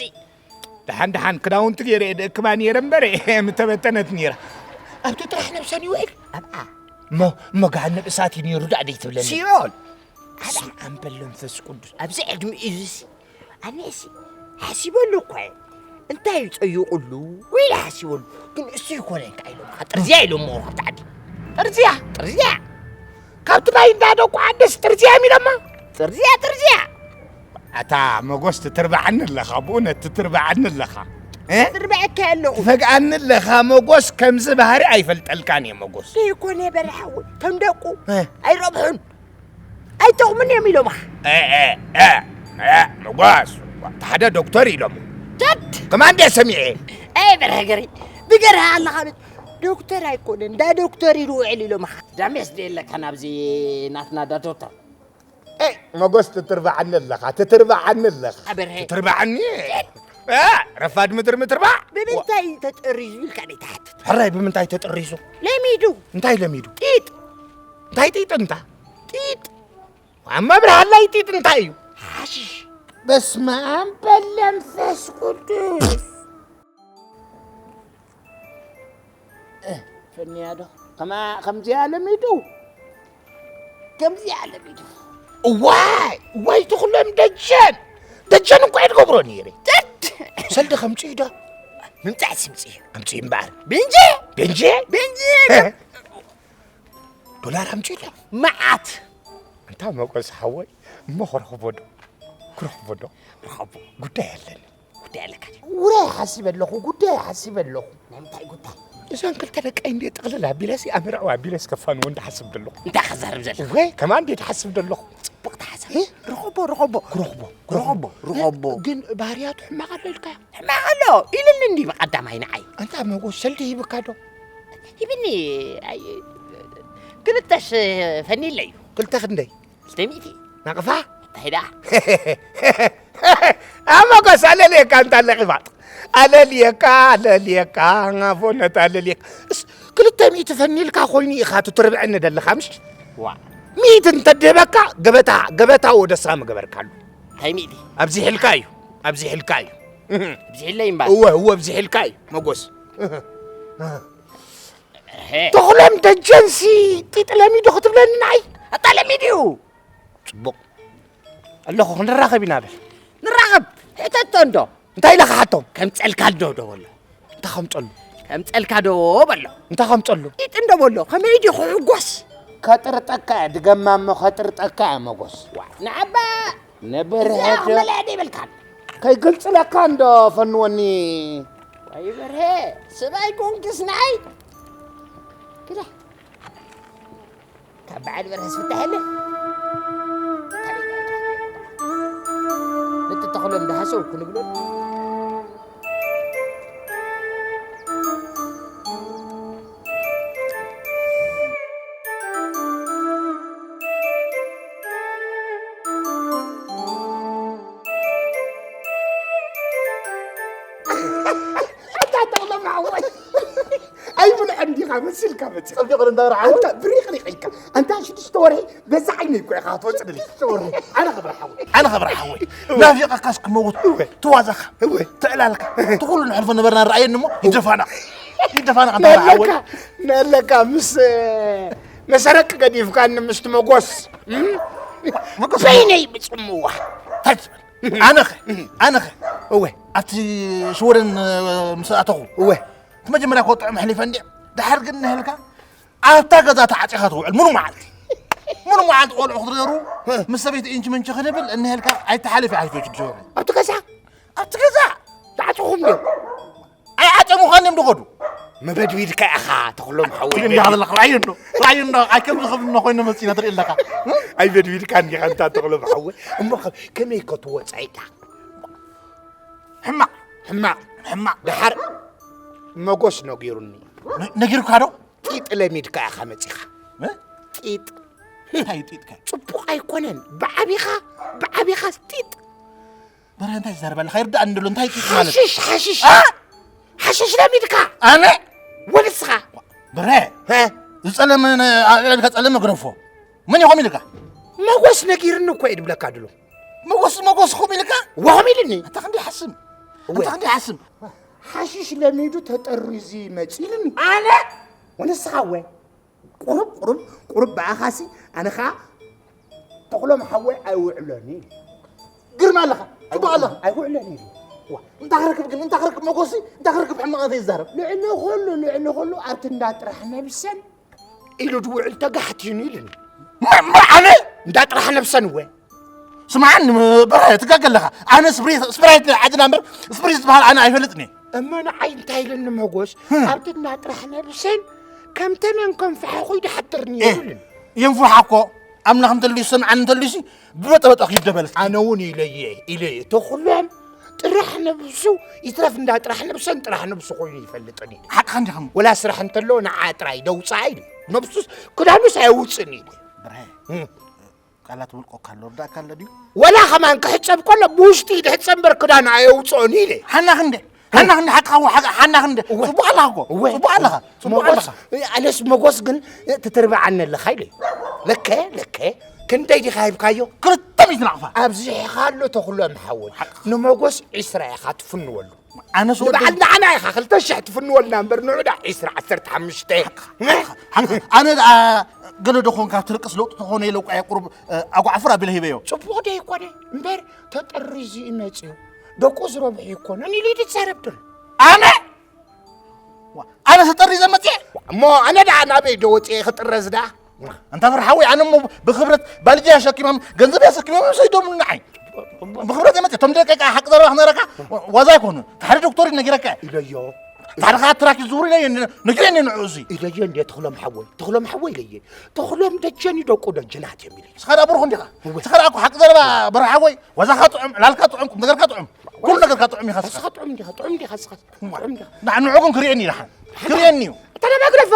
ደሓን ደሓን ክዳውንቲ ገይረ እየ ደእክባ ነይረ እምበር ምተበተነት ነይራ። ኣብቲ ጥራሕ ነብሰን ይውዕል። ኣብኣ። እሞ፣ እሞ ገሃነብ እሳት እዩ ነይሩ ደኣ ደይትብለኒ? ሲኦል። በስመ ኣብ በል መንፈስ ቅዱስ። ኣብዚ ዕድሚኡ እዚሲ፣ ኣነሲ ሓሲበሉ እኮ እየ። እንታይ እዩ ጸይቑሉ? ኢለ ሓሲበሉ። ግን እሱ ይኮነ እንታይ ኢሎምኻ? ጥርዝያ ኢሎምዎ ካብቲ ዓዲ። ጥርዝያ? ጥርዝያ። ካብቲ ናይ እንዳ ደቁ ዓደስ ጥርዝያ እዮም ኢሎማ? ጥርዝያ፣ ጥርዝያ። ኣታ መጎስ ትትርብዓኒ ኣለኻ፣ ብእውነት ትትርብዓኒ ኣለኻ። እ? ትርብዐካ ኣለኹ። ትፈግኣኒ ኣለኻ መጎስ፣ ከምዚ ባህሪ ኣይፈልጠልካን እየ መጎስ። ዘይኮነ በርሓዊ፣ ከም ደቁ እ? ኣይረብሑን። ኣይጠቕሙን እዮም ኢሎምኻ። እ፣ እ፣ እ፣ እ፣ መጓስ፣ እቲ ሓደ ዶክተር ኢሎም። ጀድ! ከማን ድየ ሰሚዐ? ኣይ፣ በርሀ ገሪ፣ ብገርህ ኣለኻ በት-፣ ዶክተር ኣይኮነን፣ እንዳ ዶክተር ኢሉ ውዕል ኢሎምኻ። ዳሜስ ድየ ኣለካ ናብዚ ናትና ዳ ዶክተር? ኤ፣ መጎስ ትትርብዓኒ ኣለኻ፣ ትትርብዓኒ ኣለኻ። በርሀ። ትትርብዓኒ? እ፣ ረፋድ ምድሪ ምትርባዕ? ብምንታይ ተጠሪዙ ኢልካ ደይ ትሓትት? ሕራይ ብምንታይ ተጠሪዙ? ለሚዱ። እንታይ ለሚዱ? ጢጥ። እንታይ ጢጥ እንታ? ጢጥ። ኣብ መብርሃ ላይ ጢጥ እንታይ እዩ? ሓሽሽ። በስመ ኣብ በል መንፈስ ቅዱስ። እ፣ ፈንያ ዶ? ከማ-፣ ከምዚኣ ለሚዱ። ከምዚኣ ለሚዱ። እዋይ፣ እዋይ፣ ትኹሎም ደጀን። ደጀን እኮ እየ ትገብሮ ነይረ። ደድ። ሰልዲ ከምፅኡ ዶ? ምምፃእ ስምፅኡ። ኣምፅኡ እምበኣር። ቤንጂ። ቤንጂ? ቤንጂ። እ? ዶላር ኣምጺኡላ። መዓት። ኣንታ መጎስ ሓወይ፣ እሞ ክረኽቦ ዶ? ክረኽቦ ዶ? ርኸቦ። ጉዳይ ኣለኒ። ጉዳይ ኣለካ ድዩ? ውራይ ሓሲበ ኣለኹ፣ ጉዳይ ሓሲበ ኣለኹ። ናይ ምንታይ ጉዳይ? እዘን ክልተ ደቀይ እንድየ ጥቕልል ኣቢለሲ፣ ኣምርዕዋ ኣቢለሲ ከፋንዎ እንዳሓስብ ዘለኹ። እንታይ ክዛረብ ዘለኻ? ወይ፣ ከማን እንድየ ትሓስብ ዘለኹ። ጽቡቕ ተሓሳብ። እ? ርኸቦ፣ ርኸቦ። ክረኽቦ፣ ርኸቦ፣ ርኸቦ። ግን ባህርያቱ ሕማቕ ኣሎ ኢልካዮ? ሕማቕ ኣሎ ኢልኒ እንዲ ብቐዳማይ ንዓይ። ኣንታ መጎስ ሰልዲ ሂብካ ዶ? ሂብኒ፣ ኣይ፣ ክልተስ ፈኒለይ እዩ። ክልተ ክንደይ? ክልተ ሚእቲ። ናቕፋ? እንታይ ደኣ? ኣብ መጎስ ኣለልየካ እንታ ለቒባጥ። ኣለልየካ፣ ኣለልየካ፣ ኣፎነት ኣለልየካ። እስ፣ ክልተ ሚእቲ ፈኒልካ ኮይኑ ኢኻ ትትርብዐኒ ደለኻ፣ ምሽ? ዋ። ሚእቲ እንተድህበካ፣ ገበታ፣ ገበታ ወደሳ ምገበርካሉ። እንታይ ሚእቲ? ኣብዚሕልካ እዩ፣ ኣብዚሕልካ እዩ። ኣብዚሕለይ እምበር። እወ፣ እወ፣ ኣብዚሕልካ እዩ፣ መጎስ። እሄ። ተኽሎም ደጀንሲ ጢጥ ለሚዱ ክትብለኒ ንዓይ? ኣታ ለሚዱ እዩ። ጽቡቕ። ኣለኹ፣ ክንራኸብ ኢና በል። ንራኸብ። ሕተቶ እንዶ። እንታይ ኢለ ክሓቶም? ከምጸልካ እንዶ ዶ በሎ። እንታይ ከምጸሉ? ከምጸልካ ዶ በሎ። እንታይ ከምጸሉ? ጢጥ እንዶ በሎ። ከመይ ድዩ ክሕጎስ? ከጥርጠካ እየ፣ ድገማ እሞ ከጥርጠካ እየ፣ መጎስ። ዋ፣ ንዓባ! ነበር እዚኣ ሄዶ ክመልአ ዶ ይብልካ? ከይገልጽለካ እንዶ ፈንወኒ። ወይ በርሄ፣ ስባይ ኮንክስ ንዓይ። ግዳ። ካብ በዓል በርሀስ ፍታሕ የለ። ንትተኽሎም ዳሃሰው ክንብሎ። ኣታ ተቕሎም ሓወይ። ኣይብልዕን ዲኻ መሲልካ መጺኻ። ጸቢቕ ዶ እንዳበረ ሓወይ? ኣንታ ብሪቕሪቕ ኢልካ። ኣንታ ሽዱሽተ ወርሒ በዛ ዓይነይ እኮ ኢኻ ትወጽእ ደሊኻ። ሽዱሽተ ወርሒ። ኣነ ክብረ ሓወይ። ኣነ ክብረ ሓወይ። ናፊቐካስ ክመውት። እወ። ትዋዛኻ። እወ። ትዕላልካ። እቲ ኩሉ ንሕልፎ ነበርና ረኣየኒ እሞ ይደፋና። ይደፋና ኣንታ ክብረ ሓወይ። ነለካ፣ ነለካ ምስ፣ መሰረቅ ገዲፍካኒ ምስቲ መጎስ። እም? መጎስ። በይነይ ብጽምዋ። እንታይ ትብል? ኣነኸ? ኣነኸ? እወ። ኣብቲ ሽወደን፣ ምስ ኣተኹ። እወ። እቲ መጀመርያ እኮ ጥዑም ኣሕሊፈ እንድየ። ድሓር ግን እንሄልካ ኣብታ ገዛ ተዓጺኻ ትውዕል። ሙሉ መዓልቲ። ሙሉ መዓልቲ ቆልዑ ክትደሩ፣ ምስ ሰበይቲ ኢንቺ ምንቺ ክንብል እንሄልካ ኣይተሓልፍ እያ ኣይትወስድ ዞረ። ኣብቲ ገዛ? ኣብቲ ገዛ? ተዓጺኹም ድዮም? ኣይዓጸሙኻን እዮም ዝኸዱ። መበድቢድካ ኢኻ ተኽሎም ሓወይ። ግን እንዲኻ ዘለኻ ራእዩ እንዶ። ራእዩ እንዶ። ኣይ ከም ዝኸብድ እንዶ ኮይኑ መጺና ትርኢ ኣለኻ። ኣይበድቢድካ እንዲኻ እንታ ተኽሎም ሓወይ። እሞ ከ-፣ ከመይ ከ ትወጻ ኢኻ? ሕማቕ። ሕማቕ። ሕማቕ። ደሓር መጎስ ነጊሩኒ። ነ-፣ ነጊሩካ ዶ? ጢጥ ለሚድካ ኢኻ መጺኻ። እ? ጢጥ። እንታይ እዩ ጢጥ ከ? ጽቡቕ ኣይኮነን። ብዓቢኻ፣ ብዓቢኻ ጢጥ። በርሀ እንታይ ትዛረብ ኣለኻ? ይርዳእኒ ዘሎ እንታይ ጢጥ ማለት? ሓሽሽ፣ ሓሽሽ። አ? ሓሽሽ ለሚድካ። ኣነ? ወንስኻ? በርሀ፣ ሀ? ዝጸለመ ነ-፣ ኣልዒልካ ጸለመ ግረፎ። መን ኢኹም ኢልካ? መጎስ ነጊርኒ እኮ እዩ ድብለካ ድሎ። መጎስ፣ መጎስ ኹም ኢልካ? ወኹም ኢልኒ። ኣንታ ክንዲ ሓስም። እወ። ኣንታ ክንዲ ሓስም። ሓሽሽ ለሚዱ ተጠሪዙ ይመጽእ ኢልኒ። ኣነ? ወንስኻ እወ። ቁሩብ፣ ቁሩብ፣ ቁሩብ ብኣኻሲ ኣነ ኸኣ ተኽሎም ሓወይ ኣይውዕሎን እዩ። ግርማ ኣለኻ፣ ጽቡቕ ኣለኻ። ኣይውዕሎን እዩ። ዋ፣ እንታይ ክረክብ ግን፣ እንታይ ክረክብ መጎሲ፣ እንታይ ክረክብ ሕማቕ ዘይዛረብ? ልዕሊ ኹሉ፣ ልዕሊ ኹሉ ኣብቲ እንዳ ጥራሕ ነብሰን ኢሉ ድውዕል ተጋሕቲኑ ኢሉኒ። ማ-፣ ማ-፣ ኣነ? እንዳ ጥራሕ ነብሰን እወ። ስምዓኒ፣ በርሀ፣ ትጋገ ኣለኻ። ኣነ ስፕሪት፣ ስፕራይት ዓድና እምበር፣ ስፕሪት ዝበሃል ኣነ ኣይፈልጥን እየ። እሞ ንዓይ እንታይ ኢሉኒ መጎስ፣ ህም። ኣብቲ እንዳ ጥራሕ ነብሰን ከም ተመን ከም ፈሓኹ ይድሓድርኒ ኤ፣ ኢሉኒ። የንፍሓ እኮ፣ ኣምላኽ እንተልዩ፣ ሰምዓኒ እንተልዩሲ፣ ብበጠበጠ ክይደበለስ። ኣነ እውን ኢለየ፣ ኢለየ። ተኹሎም ጥራሕ ነብሱ፣ ይትረፍ እንዳ ጥራሕ ነብሰን ጥራሕ ነብሱ ኮይኑ ይፈልጥን ኢለ። ሓቅኻ እንዲኻ እሞ። ወላ ስራሕ እንተሎ ንዓ ጥራይ ደውፅኣ ኢሉ። ነብሱስ ክዳኑስ ኣየውፅእን ኢለ። በርሀ፣ እም። ቃላት ውልቆ ካሎ ርዳእካ ኣሎ ድዩ? ወላ ከማን ክሕፀብ ከሎ ብውሽጢ ድሕፀ እምበር ክዳኑ ኣየውፅኦን ኢለ። ሓና ክንደ? ሓና ክንደ ሓቅኻ እወ፣ ሓቅ-፣ ሓና ክንደ? እወ። ፅቡቕ ኣለኻ እኮ። እወ። ፅቡቕ ኣለኻ። ጽቡቕ መጎስ፣ ኣለኻ። ኣነስ መጎስ ግን ትትርብዓኒ ኣለኻ ኢለ። ለከ፣ ለከ፣ ክንደይ ዲኻ ሂብካዮ? ክልተ ሚእቲ ናቕፋ። ኣብዚሕኻ ኣሎ ተኽሎም ሓወይ። ሓቅ። ንመጎስ ዒስራ ኢኻ ትፍንወሉ። ኣነስ ወዲ ንበዓል ንዓና ኢኻ ክልተ ሽሕ ትፍንወልና እምበር ንዑ ደኣ ዒስራ፣ ዓሰርተ ሓሙሽተ። ሓቅ፣ ሓቅ። ኣነ ደኣ ገለ ዶ ኾንካ ትልቅስ ለውጢ ተኾነ ኢለ እኮ እየ ቁሩብ፣ እ፣ ኣጓዕፍር ኣቢለ ሂበዮ። ጽቡቕ ዶ ኣይኮነ? እምበር ተጠሪዙ እዩ መጺኡ። ደቁ ዝረብሑ ኣይኮነን ኢሉ እዩ ዝዛረብ ዘሎ። ኣነ? ዋ፣ ኣነ ተጠሪዘ መጽየ? እሞ ኣነ ደኣ ናበይ ዶ ወጽየ ክጥረዝ ደኣ? እንታ ፍርሓዊ፣ ኣነ እሞ ብኽብረት ባልጃ ኣሸኪሞም፣ ገንዘብ ኣሸኪሞም እዮም ሰይዶም ንዓይ። ብኽብረት እየ መጽየ። እቶም ደቀይ ከኣ ሓቂ ዘረባ ክነግረካ ዋዛ ኣይኮኑን። እቲ ሓደ ዶክተር እዩ ነጊረካ። ኢለዮ። እቲ ሓደ ከኣ ትራክ እዩ ዝዝውር ኢለዮ፣ ነጊረኒ ንዕኡ እዚ። ኢለዮ እንዴ ተኽሎም ሓወይ፣ ተኽሎም ሓወይ ኢለየ። ተኽሎም ደጀን እዩ፣ ደቁ ደጀናት እዮም ኢለዮ። ንስኻ ደኣ ብሩኽ እንዲኻ። እወ። ንስኻ ደኣ እኮ ሓቂ ዘረባ በርሓ ሓወይ፣ ዋዛኻ ጥዑም፣ ዕላልካ ጥዑም፣ ቁም ነገርካ ጥዑም። ኩሉ ነገርካ ጥዑም ኢኻ ንስኻ። ንስኻ ጥዑም እንዲኻ፣ ጥዑም እንዲኻ ንስኻ። ጥዑም እንዲኻ። ንዓ ንዕኡ ግን ክርእየኒ ይደሓን። ክርእየኒ እዩ። እታ ነባይ ግደፎ!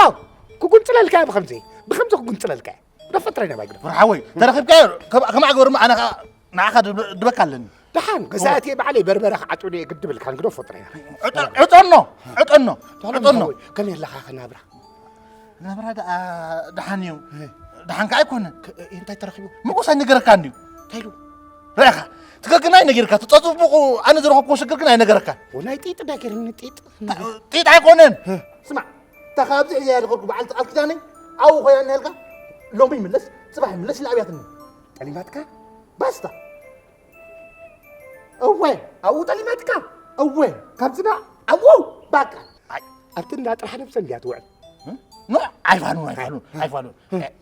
ክጉንጽለልካ እየ ብኸምዚ። ብኸምዚ ክጉንጽለልካ እየ። ግደፎ ጥራይ ነባይ ግደፎ። በርሓ ሓወይ፣ ተረኺብካዮ፣ ከም-፣ ከምኣ ግበር እሞ ኣነ ኸኣ ንዓኻ ድብ-፣ ድበካ ኣለኒ። ደሓን፣ ገዛ እወ። ኣትየ ባዕለይ በርበረ ክዓጽወኒ እየ ግድብልካን ግደፎ ጥራይ። ዕጠ-፣ ዕጠኖ፣ ዕጠኖ፣ ተኽሎም ዕጠኖ። ሓወይ፣ ከመይ ኣለኻ ኸ ናብራ? ናብራ ደኣ ደሓን እዩ። እ። ደሓን ከኣ ኣይኮነን። ከ-፣ እንታይ ተረኺቡ? መጎስ ኣይነገረካን ድዩ? እንታይ ኢሉ? ርኣኻ፣ ትገግና ኣይነገርካ፣ ተጸጽቡቑ ኣነ ዝረኸብኩዎ ሽግር ግን ኣይነገረካን። ወ-፣ ናይ ጢጥ ነገር ጢጥ። ጢጥ ኣይኮነን። እ። ስማዕ፣ እታ ካብዚ ሒዘያ ዝኸድኩ በዓልቲ ቃል ኪዳነይ ኣብኡ ኮይና እንሄልካ፣ ሎሚ ይምለስ፣ ጽባሕ ይምለስ ኢላ ኣብያትኒ። ጠሊማትካ? ባስታ። እወ፣ ኣብኡ ጠሊማትካ። እወ፣ ካብዚ ዳ ኣብኡ ባቃ። ኣይ፣ ኣብቲ እንዳ ጥራሕ ነብሰ እንድያ ትውዕል። ኖ፣ ኣይፋሉን፣ ኣይፋሉን፣ ኣይፋሉን፣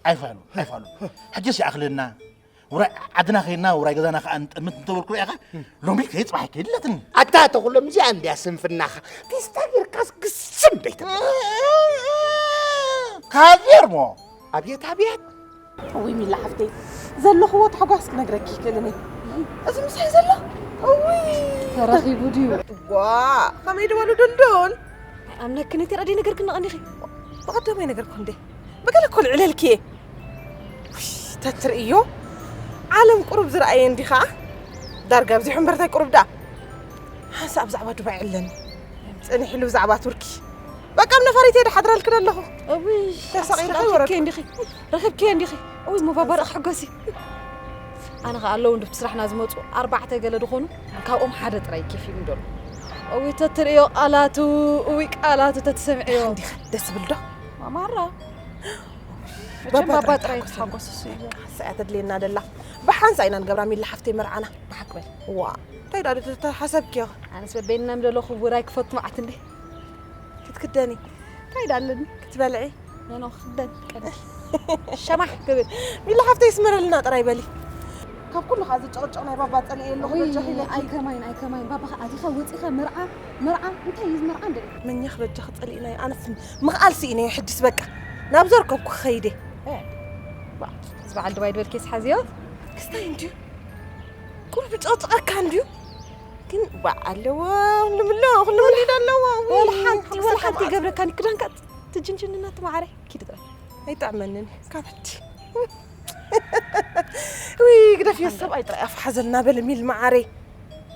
ኣይፋሉን፣ ኣይፋሉን። ሕጅስ ይኣኽለና። ውራይ ዓድና ኸይድና፣ ውራይ ገዛና ኸኣ ንጠምት እንተበልኩ ርኢኻ፣ ሎሚ ከይድ ጽባሕ ከይድ ኣለትኒ። ኣታ ተኹሎም እዚኣ እንድያ ስንፍናኻ። ቴስታ ጌርካስ ግስም ደይትብል። ካዜርሞ። ኣብየት፣ ኣብየት። እውይ ሚላ ሓፍተይ፣ ዘለኽዎ ታሕጓስ ክነግረኪ ይክእልን እየ። እዚ ምሳይ ዘሎ? እውይ! ተረኺቡ ድዩ? ዋ፣ ከመይ ድበሉ ድልዱል? ኣምነክን እቲ ረዲ ነገር ክነቐኒኺ። ብቐደም ኣይነገርኩ እንዴ? ብገለ እኮ ልዕለልኪ እየ። ውይ፣ ተትርእዮ፣ ዓለም ቁሩብ ዝረኣየ እንዲኻ? ዳርጋ ኣብዚሑ እምበር እንታይ ቁሩብ ደኣ? ሓንሳእ ብዛዕባ ዱባይ ዕለኒ። ጽኒሕሉ ብዛዕባ ቱርኪ። በቃ ኣብ ነፋሪት እየ ድሓድረልኪ ዘለኹ። እውይ፣ ተሳቒ ኣስኻ ዶ ረኺብኪ ኣይወረድኩ? እንዲኺ፣ ረኺብኪ እንዲኺ። እውይ፣ ሙባባር ክሕጎሲ። ኣነ ኸኣ ኣለዉ እንዶ ብቲ ስራሕና ዝመጹ ኣርባዕተ ገለ ድኾኑ፣ ካብኦም ሓደ ጥራይ ኬፍ ኢሉ ደሎ። እውይ፣ ተትርእዮ ቃላቱ፣ እውይ፣ ቃላቱ ተትሰምዕዮ። እንዲኻ ደስ ዝብል ዶ? ማማራ። መቸም ባባ ባባ ጥራይ ጥራይ ተሓጎስ። ተሓጎስ እሱ እዩ። በቃ፣ ሰኣ ተድልየና ደላ። ብሓንሳ ኢና ንገብራ ሚላ ሓፍተይ መርዓና። ብሓቂ በል። ዋ፣ እንታይ ደኣ ተሓሰብክዮ? ኣነስ በበይንና ምደለኹ ውራይ ክፈቱ መዓት እንዴ። ክትክደኒ። እንታይ ደኣ ኣለኒ? ክትበልዒ። ኖ፣ ኖ፣ ክደን ቀኒ። ሸማሕ ክብል። ሚላ ሓፍተይ ይስመረልና ጥራይ በሊ። ካብ ኩሉ ኸኣ ዝጭቕጭቕ ናይ ባባ ጸሊኤ ኣለኹ፣ ውይ፣ በጃኺ ኢለኪ። ኣይከማይን፣ ኣይከማይን። ባባ ኸኣ ኣቲኻ ወጺኻ መርዓ፣ መርዓ፣ እንታይ እዩ መርዓ እንደ? መኛኽ በጃኺ ጸሊእናዮ። ኣነስ ምኽኣል ስኢነ እየ ሕጅስ በቃ። ናብ ዘርከብኩ ክኸይድ እየ። እ። ባ፣ እዚ በዓል ድባይ ድበልኪ ስሓዝዮ። ክስታይ እንድዩ። ቁሩብ ይጨቕጭቐካ እንድዩ። ግን ባዕ ኣለዎ፣ ኩሉ ምሎ፣ ኩሉ ምሊድ ኣለዎ። ወላ ሓንቲ፣ ወላ ሓንቲ ይገብረካኒ። ክዳንካ ትጅንጅንና ትማዓረ። ኪድ ጥራይ። ኣይጥዕመንን እዩ፣ ካብ ሕጂ። ውይ፣ ግደፍዮ፣ ሰብኣይ ጥራይ ኣፍ ሓዘልና በል ሚል መዓረይ።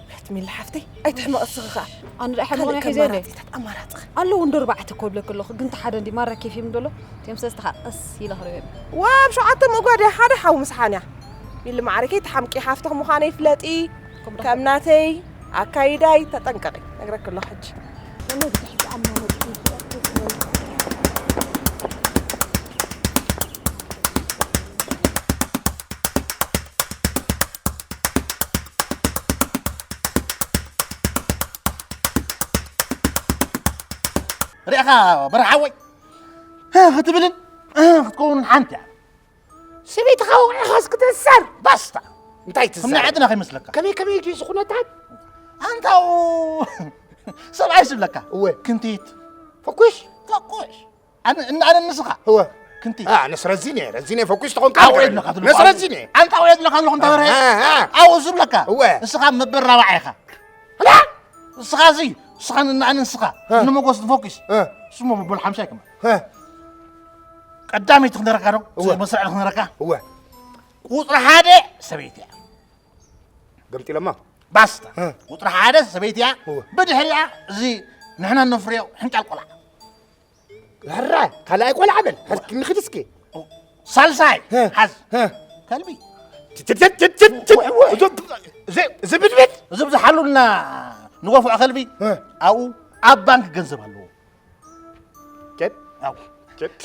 ብሕቲ ሚል ሓፍተይ፣ ኣይትሕመቕ እስኺ ኸኣ። ኣነ ደኣ ሕመቕ ካልእ ናይ ሒዘ እንደ? ከማራጺታት ኣማራጺ ኸ? ኣለዉ እንዶ ኣርባዕተ እኮ እብለኪ ኣለኹ፣ ግን እቲ ሓደ እንዲ ማራ ኬፍ ይም ደሎ፣ እቲኦም ሰለስተ ኸኣ ቀስ ኢለ ክርእዮም። ዋ፣ ኣብ ሸውዓተ ምእጓድ እያ፣ ሓደ ሓው ምስሓን እያ። ሚል መዓረይ፣ ከይትሓምቂ፣ ሓፍትኺ ምዃነይ ፍለጢ። ከም ደኣ። ከም ናተይ ኣካይዳይ ተጠንቀቒ፣ ነግረኪ ኣለኹ ሕጂ። ወላሂ ብዙሕ ዝኣምኖ መጽሓፍ እዩ። ርኢኻ በርሓወይ፣ ህ ክትብልን ህ ክትከውንን ሓንቲ እያ። ሰበይትኻ ወቒዕኻስ ክትእሰር። ባስታ። እንታይ ትዛረብ? ከም ናይ ዓድና ከይመስለካ። ከመይ፣ ከመይ ድዩ እዚ ኩነታት? ኣንታው ሰብኣይ ዝብለካ። እወ። ክንቲት። ፈኩሽ? ፈኩሽ። ኣነ፣ እና ኣነ ንስኻ። እወ። ክንቲት። አ፣ ኣነስ ረዚነ፣ ረዚነ ፈኩሽ ተኾንካ ኣውዒ ንገረኒ። ኣለኻ ትብሎ ነስ ኣውዒ። ረዚነ። ኣንታ ኣውዒ ኣለኻ ኣለኹ እንተ በርሀ። አ፣ አ። ኣው ዝብለካ። እወ። እስኻ መበል ራብዓ ኢኻ። ኣላ! እስኻ እዚ፣ እስኻ ን-፣ ኣነ ንስኻ። እ። ንመጎስ ንፎኪስ። እ። ስሞ መበል ሓምሳ ይከማ። እ። ቀዳመይቲ ክንደረካ ዶ? እወ። መስርዕ ክንደረካ? እወ። ቁጽሪ ሓደ ሰበይቲ እያ። ገምጢለማ? ባስታ። እ። ቁጽሪ ሓደ ሰበይቲ እያ። እወ። ብድሕሪኣ እዚ ንሕና ነፍርዮ ሕንጫል ቆልዓ። ሕራይ፣ ካልኣይ ቆልዓ በል። ሕርክ ንኽድ እስኪ። ሳልሳይ፣ ሀ፣ ሓዝ። ሀ። ከልቢ። ችት፣ ችት፣ ችት፣ ችት፣ ችት። እወ፣ እወ። እዚ፣ እዚ፣ እዚ ብድብድ። እዚ ብዝሓሉልና ንጎፍዖ ከልቢ፣ ሀ። ኣብኡ ኣብ ባንክ ገንዘብ ኣለዎ። ችት። ኣው። ችት።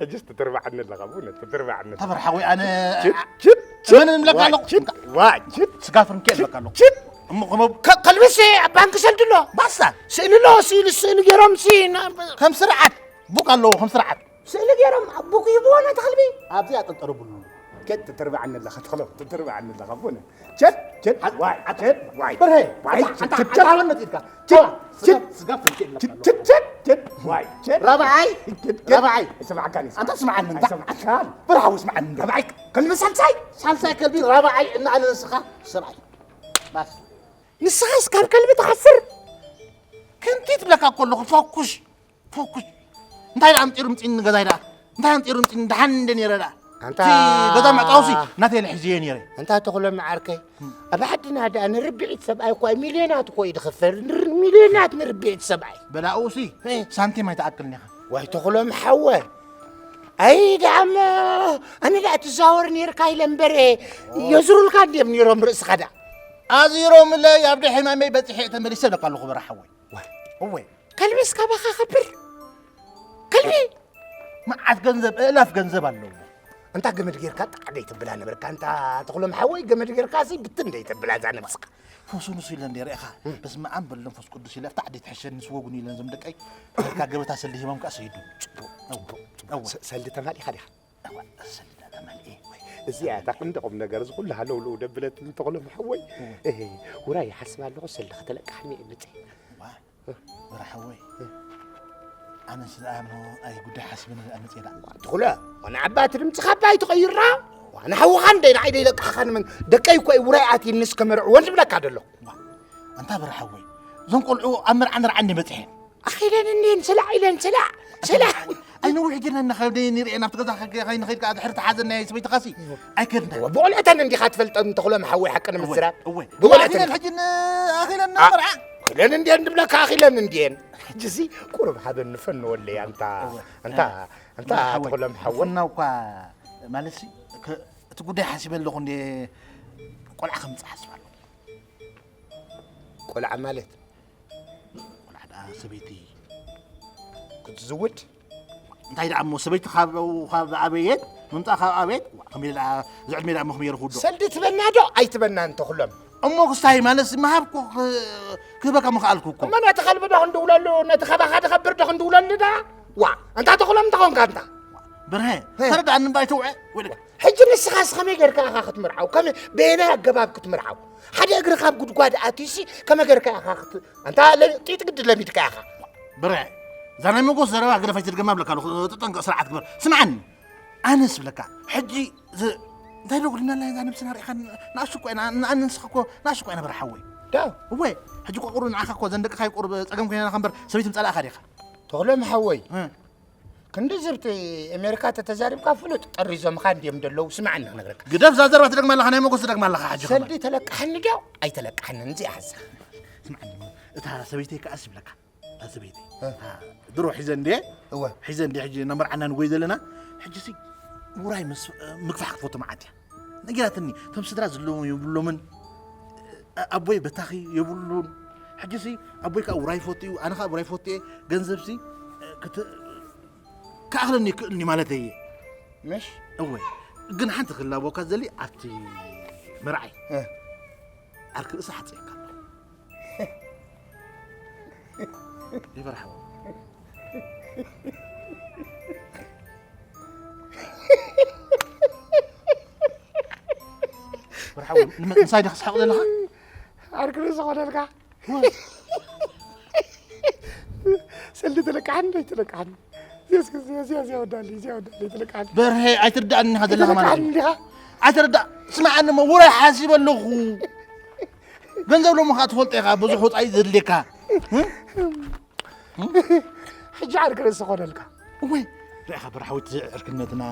ሕጅስ ትትርባዕኒ ኣለኻ፣ ብእውነት ትትርባዕኒ ኣለኻ። ተበርሓ ወይ ኣነ ችት፣ ችት፣ ችት። ምን እምለካ ኣለኹ? ችት፣ ዋይ፣ ችት። ስጋ ፍርንኬ እምለካ ኣለኹ። ችት። እሞ ከመ-፣ ከ-፣ ከልብሲ ኣብ ባንክ ሰልዲ ኣሎ። ባሳ። ስእሊ ኣሎ፣ ስእሊ፣ ስእሊ ገይሮም ሲ-፣ ና-፣ ከም ስርዓት፣ ቡክ ኣለዎ፣ ከም ስርዓት። ስእሊ ገይሮም ኣብ ቡክ ይህብዎ ነቲ ከልቢ። ኣብዚኣ ጠጠሩ ብሉ። ከት ትትርባዕኒ ኣለኻ፣ ተኽሎ፣ ትትርባዕኒ ኣለኻ፣ ብእውነት። ቸት፣ ቸት፣ ዋይ፣ ቸት፣ ዋይ። በርሄ፣ ዋይ፣ ኣታ፣ ቸት፣ ኣታ፣ ቸት፣ ኣታ፣ ቸት። ኣታ፣ ቸት፣ ስጋ፣ ስጋ ፍልጥ የለን። ቸት፣ ቸት፣ ቸት፣ ቸት፣ ዋይ፣ ቸት። ራብዓይ፣ ቸት፣ ቸት። ራብዓይ። ኣይሰማዕካን እዩ። ኣንታ ስምዓኒ፣ እንታ። ኣይሰማዕካን። በርሃዊ ስምዓኒ፣ እንታ። ራብዓይ፣ ከልቢ ሳልሳይ። ሳልሳይ ከልቢ፣ ራብዓይ፣ እና ኣነ ንስኻ፣ ሰብዓይ። ባስ። ንስኻስ ካብ ከልቢ ትሓስር? ከምቲ ትብለካ እኮ ኣለኹ፣ ፈኩሽ፣ ፈኩሽ። እንታይ ደኣ ኣምፂሩ ምፂኒ ገዛይ ደኣ? እንታይ ኣምፂሩ ምፂኒ? ደሓን እንደ ነይረ ደኣ? ኣንታ እቲ ገዛ መዕፃውሲ ናተይ ኢለ ሒዘዮ ነይረ። ኣንታ ተኽሎም ዓርከይ፣ ኣብ ዓድና ደኣ ንርብዒት ሰብኣይ እኳ ሚልዮናት እኮ እዩ ዝኽፈል። ንር-፣ ሚልዮናት ንርብዒት ሰብኣይ። በላኡሲ እ። ሳንቲም ኣይትኣክልን ኢኻ። ዋይ ተኽሎም ሓወ። ኣይ ደኣ እሞ ኣነ ደኣ ትዛወር ነይርካ ኢለ እምበረ፣ የዝሩልካ እንድዮም ነይሮም ርእስኻ ደኣ። ኣዚሮምለይ ኣብ ደሕማመይ በፂሐ ተመሊሰ እብለካ ኣለኹ በራ ሓወይ። ዋይ። እወ። ከልቢስ ካባኻ ከብር? ከልቢ? መዓት ገንዘብ፣ እእላፍ ገንዘብ ኣለዎ። እንታ ገመድ ጌርካ ጣዕ ደይተብላ ነበርካ። እንታ ተኽሎም ሓወይ፣ ገመድ ጌርካ ሲ ብትን ደይተብላ እዛ ነብስኻ። ፈውሱ ንሱ ኢለ እንደ ርኢኻ፣ በስመ ኣብ በሎ መንፈስ ቅዱስ ኢለ፣ ኣብታ ዓዲ ትሕሸኒ ስወጉኒ ኢለን እዞም ደቀይ። ጌርካ ገበታ ሰልዲ ሂቦም ከኣ ሰይዱ። ጽቡቕ፣ ጽቡቕ፣ ጽቡቕ። እወ። ሰ-፣ ሰልዲ ተማሊኻ ዲኻ? እወ፣ ሰልዲ ተማሊኤ። እዚኣ እታ ቅንዲ ቁም ነገር፣ እዚ ኩሉ ሃለውለው ደብለት እንተኽሎም ሓወይ። እወ። እህ፣ ውራይ ይሓስብ ኣለኹ፣ ሰልዲ ከተለቅሓኒ እየ መጽእ። እዋ። ብራሓወይ፣ ኣነ ስለ ኣምኖ ኣይ ጉዳይ ሓሲበ ንርኢ መጽኤ ደኣ። ትኹሎ፣ ንዓባ እቲ ድምጽኻ እባ ኣይትቐይራ። ንሓውኻ እንደ ንዓይ ደይለቅሓኻ ንመን ደቀይ እኮ እዩ ውራይ ኣትይኒ እስከ መርዕወን ዝብለካ ደሎ። ኣንታ ብራሓወይ፣ እዞም ቆልዑ ኣብ መርዓ ንርዓ እንደ በጽሐን። ኣኺለን እንዲን ስላዕ ኢለን ስላዕ፣ ስላዕ። ኣይ ነዊሕ ጌርና እናኸደ ንርኤ ናብቲ ገዛ ከይንኸይድ ከይንኸይድ ከኣ ድሕሪ ተሓዘ ናይ ሰበይትኻሲ ኣይከድና። እወ፣ ብቆልዕተን እንዲኻ ትፈልጠን እንተኽሎም ሓወይ ሓቂ ንምዝራብ። እወ፣ ብቆልዕተን ኣኺለን ሕጂ ን-፣ ኣኺለን ኣ-፣ መርዓ። ኣኺለን እንድየን ድብለካ ኣኺለን እንድየን። ሕጂሲ ቁሩብ ሃበኒ ፈንወለይ ኣንታ፣ እወ። ኣንታ፣ ኣንታ ብራሓወይ፣ ተኽሎም ሓወይ። ብፍናው እኳ ማለትሲ ከ-፣ እቲ ጉዳይ ሓሲበ ኣለኹ እንዴ ቆልዓ ከምጽእ ሓስብ ኣለኹ። ቆልዓ ማለት? ቆልዓ ደኣ ሰበይቲ ክትዝውድ? እንታይ ደኣ እሞ ሰበይቲ ካብ፣ ካብ ኣበየት ምምጻእ ካብ ኣበየት? ዋ፣ ከመይ ደኣ እዚ ዕድመ ደኣ እሞ ከመይ ይረኽቡ ዶ? ሰልዲ ትበና ዶ ኣይትበናን ተኽሎም? እሞ ክስታይ ማለትሲ ምሃብ እኮ ክ-፣ ክህበካ ምኽኣልኩ እኮ። እሞ ነቲ ከልቢ ዶ ክንድውለሉ፣ ነቲ ከባኻ ድኸብር ዶ ክንድውለሉ ደኣ? ዋ፣ ኣንታ ተኽሎም እንተኾንካ ኣንታ። በርሀ፣ ሄ። ተረድኣኒ እምባ ኣይትውዐ። ወይለካ። ሕጂ ንስኻስ ከመይ ጌርካ ኢኻ ክትምርዓው? ከመይ፣ በየናይ ኣገባብ ክትምርዓው? ሓደ እግሪ ካብ ጉድጓድ ኣትዩሲ ከመይ ጌርካ ኢኻ ክት-፣ ኣንታ ለ-፣ ጢጥ ግዲ ለሚድካ ኢኻ። በርሀ፣ እዛ ናይ መጎስ ዘረባ ግደፍ ኣይትድገማ እብለካ ኣለኹ። ተጠንቀቕ፣ ስርዓት ግበር። ስምዓኒ፣ ኣነስ እብለካ፣ ሕጂ ዝ-፣ እንታይ ዶ ጉድና ኣላ እዛ ነብስና ርኢኻ? ንኣሽቱ እኮ ኢና፣ ንኣነ ንስኻ እኮ ንኣሽቱ እኮ ኢና በርሀ ሓወይ። ዳ? እወ፣ ሕጂ እኮ ቁሩብ ንዓኻ እኮ ዘን ደቅኻ እዩ ቁሩብ ጸገም ኮይና ኢኻ እምበር ሰበይቲ ምጻእ ለኣኻ ዲኻ? ተኽሎም ሓወይ። እ። ክንዲ ዝብቲ ኣሜሪካ ተተዛሪብካ ፍሉጥ ጠሪዞምኻ እንድዮም ደለዉ። ስምዓኒ ክነግረካ። ግደፍ፣ እዛ ዘረባ ትደግማ ኣለኻ፣ ናይ መጎስ ትደግማ ኣለኻ ሕጂ ከማን። ሰልዲ ተለቅሓኒ ዶ ኣይተለቅሓንን እዚኣ ሓዛ። ስምዓኒ፣ እታ ሰበይተይ ከኣስ ይብለካ፣ እታ ሰበይተይ፣ እ። እታ ድሮ ሒዘ እንድየ፣ እወ። ሒዘ እንድየ ሕጂ እናመርዓና ንጎይ ዘለና፣ ሕጂሲ ውራይ ምስ-፣ ምግፋሕ ክትፈቱ መዓት እያ። ነጊራትኒ፣ እቶም ስድራ ዘለዎም የብሎምን፣ ኣቦይ በታኺ የብሉን። ሕጂሲ ኣቦይ ከኣ ውራይ ይፈቱ እዩ፣ ኣነ ከኣ ውራይ ይፈቱ እየ። ገንዘብሲ፣ ክት-፣ ክኣኽለኒ ይክእልኒ ማለተይ እየ። ምሽ? እወ። ግን ሓንቲ ክላቦካ ዘሊ ኣብቲ መርዓይ እ። ዓርኪ ርእሲ ሓጽየካ ኣለኹ። ይፈርሓ። ብርሓው፣ ንመ-፣ ምሳይ ዲኻ ትስሕቕ ዘለኻ? ዓርኪ ርእሲ ኾነልካ። ወይ። ሰልዲ ተለቃሕኒ፣ ተለቃሕኒ። እዚኣ እስኪ፣ እዚኣ፣ እዚኣ፣ እዚኣ ወዳለይ፣ እዚኣ ወዳለይ፣ ተለቃሕኒ። በርሄ፣ ኣይትርዳእኒ ኢኻ ዘለኻ ማለት እዩ። ተለቃሕኒ ዲኻ? ኣይትርዳእ-፣ ስምዓኒ እሞ፣ ውራይ ሓሲበ ኣለኹ። ገንዘብ ሎሚ ኸዓ ትፈልጦ ኢኻ፣ ብዙሕ ወጻኢ ዘድልየካ። ሕጂ ዓርኪ ርእሲ ኾነልካ። እወይ፣ ርኢኻ በርሓዊት ዕርክነትና፣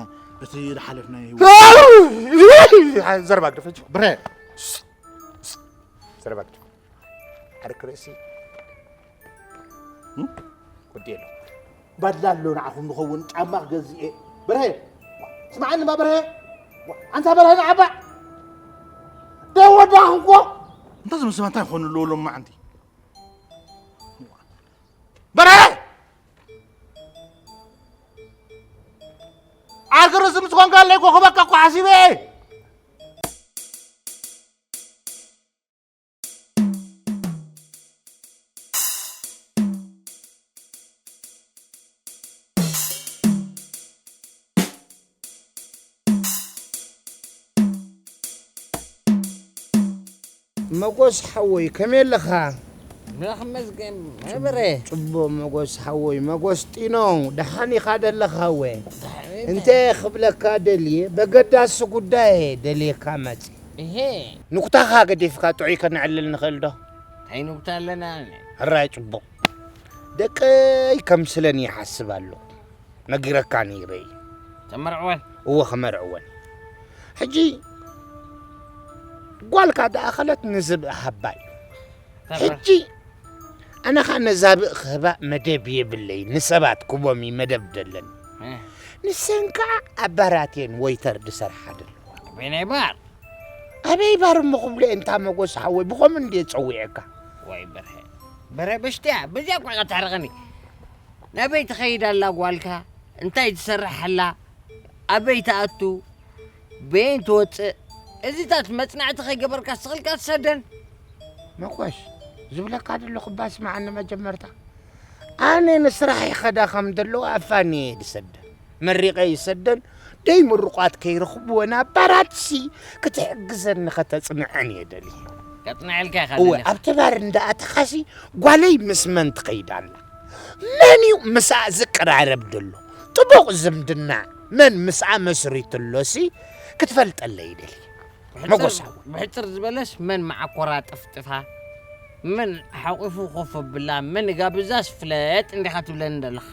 እቲ ዝሓለፍናዮ ህይወት። ዘረባ ግደፍ ሕጂ። ብረ። ዘረባ ግደፍ። ዓርኪ ርእሲ። እም? ወዲ የሎ። ባድላ ኣሎ ንዓኹም ንኸውን ጫማ ክገዝእ እየ። በርሀ። ስምዓኒ እባ በርሀ። ኣንታ በርሀ ንዓባ። ደወዳኹ እኮ። እንታይ ዝመስል እንታይ ይኾኑ ኣለዎ ሎማዓንቲ? በርሀ! ዓርኪ ርእሲ ምስ ኮንካ ኣለይ እኮ ክበካ እኮ ሓሲበ እየ። መጎስ ሓወይ፣ ከመይ ኣለኻ? ኣምላኽ ይመስገን፣ መብረ። ጽቡቕ መጎስ ሓወይ፣ መጎስ ጢኖ፣ ደሓን ኢኻ ደለኻ ወ? ደሓን። እንተ ክብለካ ደልየ፣ በገዳሲ ጉዳይ ደልየካ መጽ። እሄ። ንኩታኻ ገዲፍካ ጥዑይ ከነዕልል ንኽእል ዶ? እንታይ ንኩታ ኣለና? ሕራይ ጽቡቕ። ደቀይ ከምስለን ይሓስብ ኣሎ። ነጊረካ ነይረ እዩ። ተመርዕወን? እወ፣ ከመርዕወን። ሕጂ ጓልካ ደኣኸለት ንዝብኢ ሃባ እዩ። ተመር- ሕጂ ኣነ ኸኣ ነዛብእ ክህባ መደብ የብለይ፣ ንሰባት ክቦም እዩ መደብ ደለኒ። እ። ንሰን ከኣ ኣብ ባራትየን ወይተር ድሰርሓ ደለዋ። ኣበይ ናይ ባር? ኣበይ ባር እሞ ክብሎ እየ፣ እንታ መጎስ ሓወይ፣ ብኸም እንድየ ጸዊዐካ። ወይ በርሀ። በርሀ በሽትያ፣ በዚኣ እኳ ኢኻ ተሕርቐኒ። ናበይ ትኸይድ ኣላ ጓልካ? እንታይ ትሰርሕ ኣላ? ኣበይ ትኣቱ? በየን ትወፅእ? እዚታት መፅናዕቲ ከይገበርካ ስኽልካ ትሰደን። መኮሽ፣ ዝብለካ ዘለኹ እባ ስምዓኒ መጀመርታ። ኣነ ንስራሕ ይኸዳ ከም ዘለዋ ኣፋኒ እየ ዝሰደን። መሪቐ ይሰደን። ደይ ምሩቋት ከይረኽብዎ ናብ ባራትሲ ክትሕግዘኒ ከተፅንዐን እየ ደልየ። ከፅንዐልካ ኢኻ እወ፣ ደሊኻ። ኣብቲ ባር እንዳኣተኻሲ ጓለይ ምስ መን ትኸይድ ኣላ? መን እዩ ምስኣ ዝቀራረብ ዘሎ? ጥቡቕ ዝምድና መን ምስኣ መስሪቱ ኣሎሲ ክትፈልጠለይ ይደሊ። ብሕጽር-፣ መጎስ ሓወይ። ብሕጽር ዝበለስ መን መዓኮራ ጥፍጥፋ፣ መን ሓቑፉ ኮፍ ኣብላ፣ መን ጋብዛስ ፍለጥ እንዲኻ ትብለኒ ዘለኻ።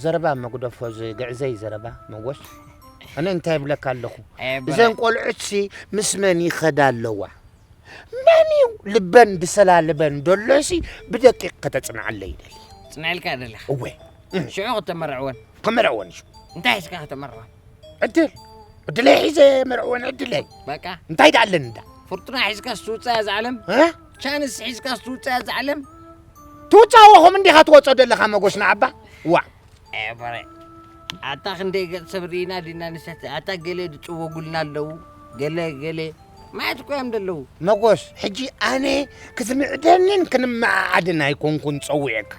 ዘረባ መጉደፎ፣ እዚ ግዕዘይ ዘረባ መጎስ። ኣነ እንታይ እብለካ ኣለኹ? ኣየ በረ። እዘን ቆልዑትሲ ምስ መን ይኸዳ ኣለዋ? መን እዩ ልበን ድሰላልበን ደሎሲ ብደቂቕ ከተጽንዓለይ ይደሊ። ጽንዕልካ ደለኻ። እወ። እም። ሽዑ ከተመርዕወን። ከመርዕወን ሽዑ። እንታይ ሒዝካ ከተመርዕወን? ዕድል። ዕድለይ ሒዘ መርዕወን ዕድለይ። በቃ። እንታይ ደኣ ኣለኒ እንዳ? ፍርቱና ሒዝካ ስትውጻእ እዛ ዓለም? እ? ቻንስ ሒዝካ ስትውጻእ እዛ ዓለም? ትውጻእ ወኹም እንዲኻ ትወጾ ደለኻ መጎስ ንዓባ? ዋ። ኣየ በረ። ኣታ ክንደይ ገጽ ሰብ ርኢና ዲና ንሰቲ? ኣታ ገለ ድጽወጉልና ኣለዉ። ገለ፣ ገለ። ማየት እኮ እዮም ዘለዉ። መጎስ፣ ሕጂ ኣነ ክትምዕደንን ክንመዓዓድን ኣይኮንኩን ጸዊዐካ።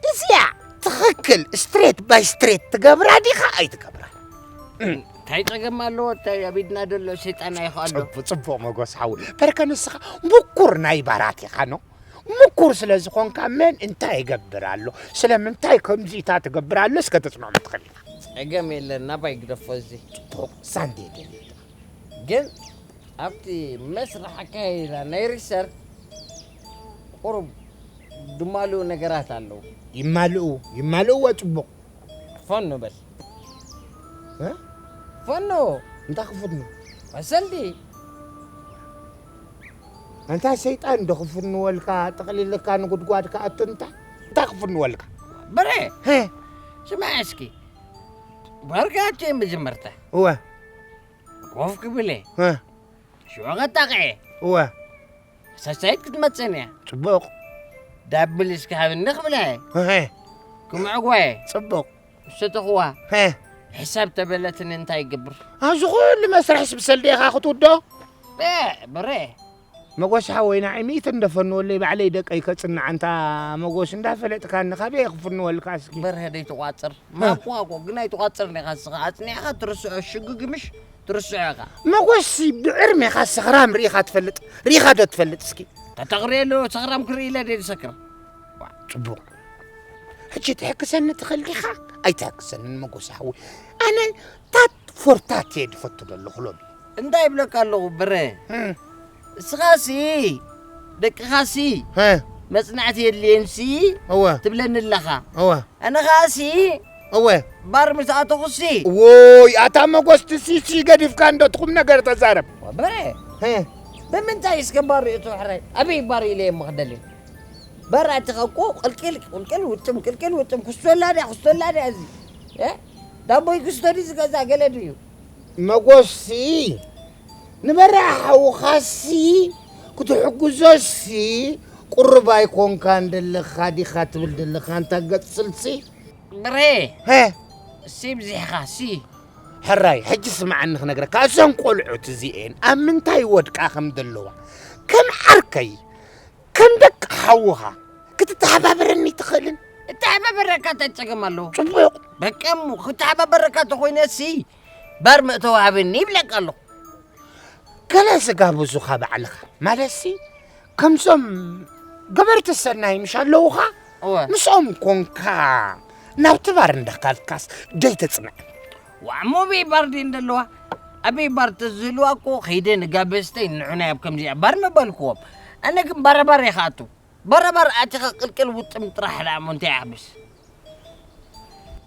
እዚኣ ትኽክል ስትሬት ባይ ስትሬት ትገብራ ዲኻ ኣይትገብራ? እንታይ ጸገም ኣለዎ? እንታይ ኣብ ኢድና ዘሎ ሰይጣን ኣይኸኣሎ። ጽቡቕ፣ ጽቡቕ መጎስ ሓው። በርከ ንስኻ ምኩር ናይ ባራት ኢኻ ኖ። ምኩር ስለ ዝኾንካ መን እንታይ ይገብር ኣሎ? ስለምንታይ ከምዚኢታ ትገብር ኣሎ? እስከ ተጽንዖ ትኽእል ኢኻ። ጸገም የለን፣ ናባይ ግደፎ እዚ። ጽቡቕ፣ ሳንዴ ደሊኻ። ግን ኣብቲ መስርሕ ኣካይዳ ናይ ሪሰርች ቁሩብ ድማልኡ ነገራት ኣለዉ። ይማልኡ፣ ይማልእዎ ጽቡቕ። ፈኑ በል። እ? ፈኑ። እንታይ ክፍኑ? መሰልቲ። ኣንታ ሰይጣን ዶ ክፍንወልካ፣ ጠቕሊልካ ንጉድጓድ ክኣቱ እንታ? እንታይ ክፍንወልካ? በረ። ሄ። ስማዕ እስኪ። ባርካ ኣትየ መጀመርታ። እወ። ኮፍ ክብል እየ። እ። ሽዑ ከጣቕዐ። እወ። ሳልሳይት ክትመጽእን እያ። ጽቡቕ። ዳብል እስኪ ሃብኒ ክብላ እየ። እህ። ክምዕጓ እየ። ጽቡቕ። ዝሰተኽዋ። እ። ሕሳብ ተበለትኒ እንታይ ይገብር? ኣብዚ ኩሉ መስርሕስ ብሰልዲ ኢኻ ክትውድኦ? እ፣ ብረ። መጎስ ሓወይ፣ ንዓይ ሚእቲ እንደፈንወለይ ባዕለይ ደቀይ ከጽንዓ። እንታ መጎስ እንዳፈለጥካኒ ካበይ ክፍንወልካ እስኪ? በርሀ ደይትቋጽር። እ። ማቋ እኮ ግን ኣይትቋጽርን ኢኻ እስኻ። ኣጽኒዕኻ ትርስዖ ሽግግ ምሽ ትርስዖ ኢኻ። መጎስሲ ብዕርም ኢኻ ሰኽራም ርኢኻ ትፈልጥ? ርኢኻ ዶ ትፈልጥ እስኪ? ተተቕርየሉ ሰኽራም ክርኢ ኢለ ደይ ዝሰክር። ጽቡቕ። ሕጂ ትሕግዘኒ ትኽእል ዲኻ? ኣይትሕግዘንን መጎስ ሓወይ። ኣነ ታት ፎር ታት እየ ዝፈቱ ዘለኹ ሎሚ። እንታይ ይብለካ ኣለኹ ብረ? እም። እስኻሲ ደቅኻሲ ሀ። መጽናዕቲ የድልየንሲ እወ። ትብለኒ ኣለኻ። እወ። ኣነ ኸኣሲ እወ። ባር ምስ ኣተኹሲ። እዎይ፣ ኣታ መጎስ ትሲሲ ገዲፍካ እንዶ ትኹም ነገር ተዛረብ። ወ ብረ። ሀ። ብምንታይ እስከ ባር እቶ ሕራይ? ኣበይ ባር ኢለ እየ መኽደልን? ባር ኣቲኻ እኮ ቅልቅል፣ ቅልቅል፣ ውጥም፣ ቅልቅል፣ ውጥም፣ ክስቶላ ድያ፣ ክስቶላ ድያ እዚ? እ? ዳቦይ ክስቶ ድዩ ዝገዛ ገለ ድዩ? መጎስሲ፣ ንበራዕ ሓውኻሲ ክትሕግዞሲ ቁሩብ ኣይኮንካን ደለኻ ዲኻ ትብል ደለኻ፣ ኣንታ ገጽ ስልሲ? ብሬ! ሄ! ሲ ብዚሕኻ፣ ሲ! ሕራይ፣ ሕጂ ስምዓኒ ክነግረካ፣ እዘን ቆልዑት እዚኤን ኣብ ምንታይ ወድቃ ከም ዘለዋ፣ ከም ዓርከይ፣ ከም ደቂ ሓውኻ ክትተሓባበረኒ ትኽእልን? እተሓባበረካ እንታይ ጸገም ኣለዎ? ጽቡቕ። በቃ እሞ፣ ክተሓባበረካ እንተኾይነሲ፣ ባር መእተዊ ሃበኒ ይብለካ ኣለኹ። ገለ ዝጋብዙኻ ባዕልኻ፣ ማለትሲ፣ ከምዞም ገበርቲ ሰናይ ምሽ ኣለዉኻ፣ እወ። ምስኦም ኮንካ ናብቲ ባር እንዳኻድካስ ደይተጽንዐን? ዋዕ፣ እሞ ኣበይ ባር ድየን ዘለዋ? ኣበይ ባር ተዝህልዋ እኮ ከይደ ንጋበዝተይ ንዑናይ ኣብ ከምዚኣ ባር መበልክዎም። ኣነ ግን ባረባር እየ ክኣቱ። ባረባር ኣቲኻ ቅልቅል ውጥም ጥራሕ ደኣ እሞ እንታይ ይዓብስ?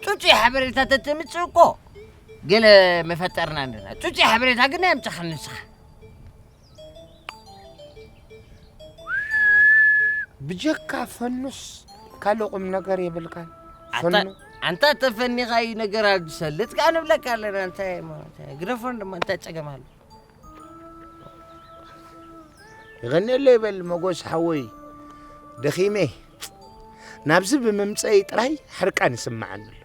ጹጹይ ሓበሬታ ተተምጽእ እኮ ገለ መፈጠርና ኣለና። ጹጹይ ሓበሬታ ግን ኣየምጻኻን ንስኻ። ብጀካ ፈኑስ ካልእ ቁም ነገር የብልካን። ኣንታ፣ ፈኑ። ኣንታ ተፈኒኻ እዩ ነገር ዝሰልጥ ከኣ ንብለካ ኣለና። እንታይ እሞ፣ እንታይ ግደፎን ድማ እንታይ ጸገም ኣሎ? የቐንየለይ በል መጎስ ሓወይ፣ ደኺመ። ናብዚ ብምምጸይ ጥራይ ሕርቃን ይስምዓኒ ኣሎ።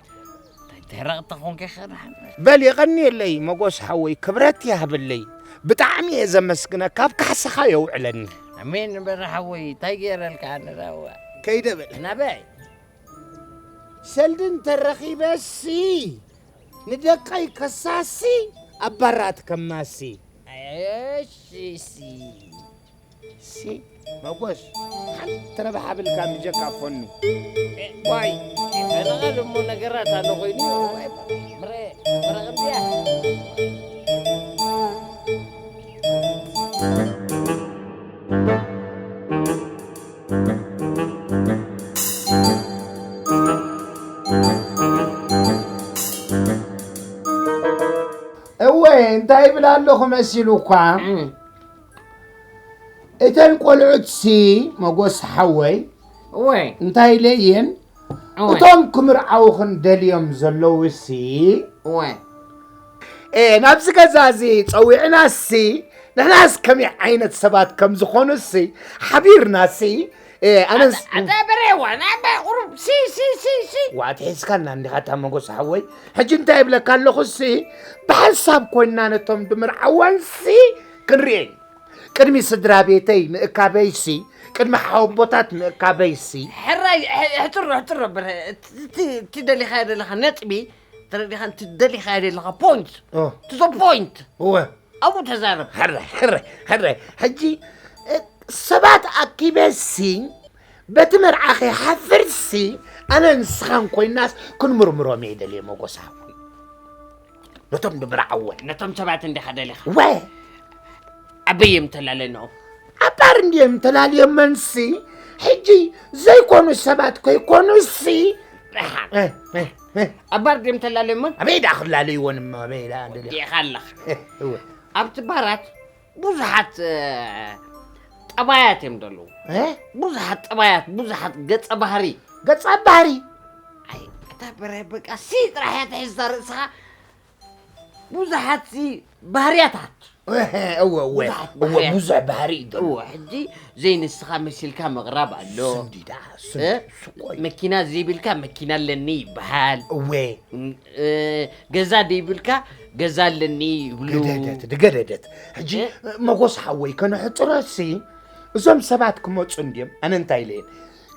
እንታይ ትሕረቕ ተኾንከ ኸ ደሓን። በል የቐንየለይ መጎስ ሓወይ፣ ክብረት ይሃበለይ። ብጣዕሚ እየ ዘመስግነካ፣ ኣብ ካሕሳኻ የውዕለኒ። ኣሜን በረ ሓወይ፣ እንታይ ገይረልካ ንራዋ? ከይደ በል። ናበይ? ሰልዲ እንተረኺበሲ፣ ንደቀይ ከሳሲ፣ ኣብ ባራት ከማሲ። እሺ፣ ሲ። ሲ፣ መጎስ፣ ሓንቲ ረብሓ ብልካ ምጀካ ፈኑ። ዋይ፣ ፈለቓ ደሞ ነገራት ኣሎ ኮይኑ፣ ዋይ፣ ምረ፣ ምረ ቅድያ። እወ፣ እንታይ ይብል ኣለኹ መሲሉ እኳ? እም። እተን ቆልዑትሲ፣ መጎስ ሓወይ፣ እወ። እንታይ ኢለ እየን? እወ። እቶም ክምርዓውኽን ደልዮም ዘለውሲ፣ እወ። እ፣ ናብዚ ገዛ እዚ ጸዊዕናሲ፣ ንሕናስ ከመይ ዓይነት ሰባት ከም ዝኾኑሲ፣ ሓቢርናሲ፣ እ፣ ኣነስ ኣታ፣ ኣታ በሬዋ፣ ናይ ኣባይ ቁሩብ፣ ሲ፣ ሲ፣ ሲ፣ ሲ። ዋ፣ ኣትሒዝካና እንዲኻ፣ እታ መጎስ ሓወይ። ሕጂ እንታይ ይብለካ ኣለኹሲ፣ ብሓንሳብ ኮይንና ነቶም ድምርዓወንሲ ክንርእየን። ቅድሚ ስድራ ቤተይ ምእካበይሲ፣ ቅድሚ ሓወቦታት ምእካበይሲ። ሕራይ፣ ሕ-፣ ሕጽሮ፣ ሕጽሮ፣ ብረ-፣ እቲ፣ እቲ፣ እቲ ደሊኻዮ ዘለኻ ነጥቢ፣ ተረዲኻ፣ እቲ ደሊኻዮ ዘለኻ ፖይንት፣ ኦ። To the point። እወ። ኣብኡ ተዛረብ። ሕረ፣ ሕረ፣ ሕረ። ሕጂ፣ እ፣ ሰባት ኣኪበሲ፣ በቲ መርዓ ከይሓፍርሲ፣ ኣነ ንስኻን ኮይናስ ክንምርምሮም እየ ደልየ መጎስ ሓወይ። ነቶም ንምርዓወን። ነቶም ሰባት እንዲኻ ደሊኻ። ወ። ኣበይ እዮም ተላለንኦም? ኣባር እንድዮም ተላልዮመንሲ፣ ሕጂ ዘይኮኑ ሰባት ከይኮኑሲ። ደሓን። እ፣ እ፣ እ። ኣባር ድዮም ተላለዮመን? ኣበይ ደኣ ክላለይዎን እሞ፣ ኣበይ ደኣ ደሊኻ? ወዲእኻ ኣለኻ። እ፣ እወ። ኣብቲ ባራት ብዙሓት፣ እ፣ ጠባያት እዮም ዘለዉ። እ? ብዙሓት ጠባያት፣ ብዙሓት ገጸ ባህሪ። ገጸ ባህሪ? ኣይ፣ እታ በረ በቃ ሲ ጥራሕ እያ ተሒዝታ ርእስኻ። ብዙሓት ሲ ባህርያታት። እህ፣ እወ፣ እወ፣ ብዙሓት እወ፣ ባህርያት። ብዙሕ ባህሪ እዩ ዘሎ። እወ፣ ሕጂ ዘይንስኻ መሲልካ ምቕራብ ኣሎ። ስንዲ ደኣ፣ ስንዲ፣ እ? ስቆይ። መኪና ዘይብልካ መኪና ኣለኒ ይበሃል። እወ። እ፣ ገዛ ደይብልካ ገዛ ኣለኒ ይብሉ። ገደደት፣ ገደደት። ሕጂ እ? መጎስ ሓወይ ከነሕጽረሲ፣ እዞም ሰባት ክመጹ እንድዮም። ኣነ እንታይ ኢለ እየ?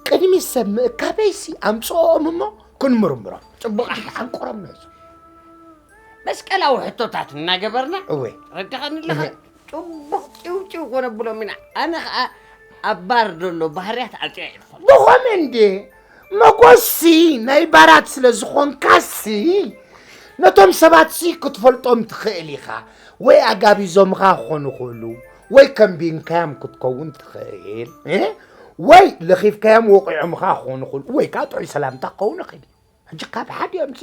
ቅድሚ ሰብ ምእካበይሲ ኣምጽኦም እሞ ክንምርምሮም። ጽቡቕ ሕጂ ኣሕ-፣ ሓንቆሮም ንሕዞ። መስቀላዊ ሕቶታት እናገበርና እወ። ረዲኻኒ ኣለኻ? እህ። ጽቡቕ ጭውጭው ኮነ ብሎም ኢና። ኣነ ኸኣ ኣብ ባር ዘሎ ባህርያት ኣጥዕየ እየ ዝፈልጦ። ብኸመይ እንዴ? መጎስሲ ናይ ባራት ስለ ዝኾንካሲ፣ ነቶም ሰባትሲ ክትፈልጦም ትኽእል ኢኻ። ወይ ኣጋቢዞምኻ ክኾኑ ይኽእሉ፣ ወይ ከንቢንካዮም ክትከውን ትኽእል፣ እ? ወይ ለኺፍካዮም ወቒዖምኻ ክኾኑ ይኽእሉ፣ ወይ ከኣ ጥዑይ ሰላምታ ክኸውን ይኽእል እዩ። ሕጂ ካብ ሓዲኦምሲ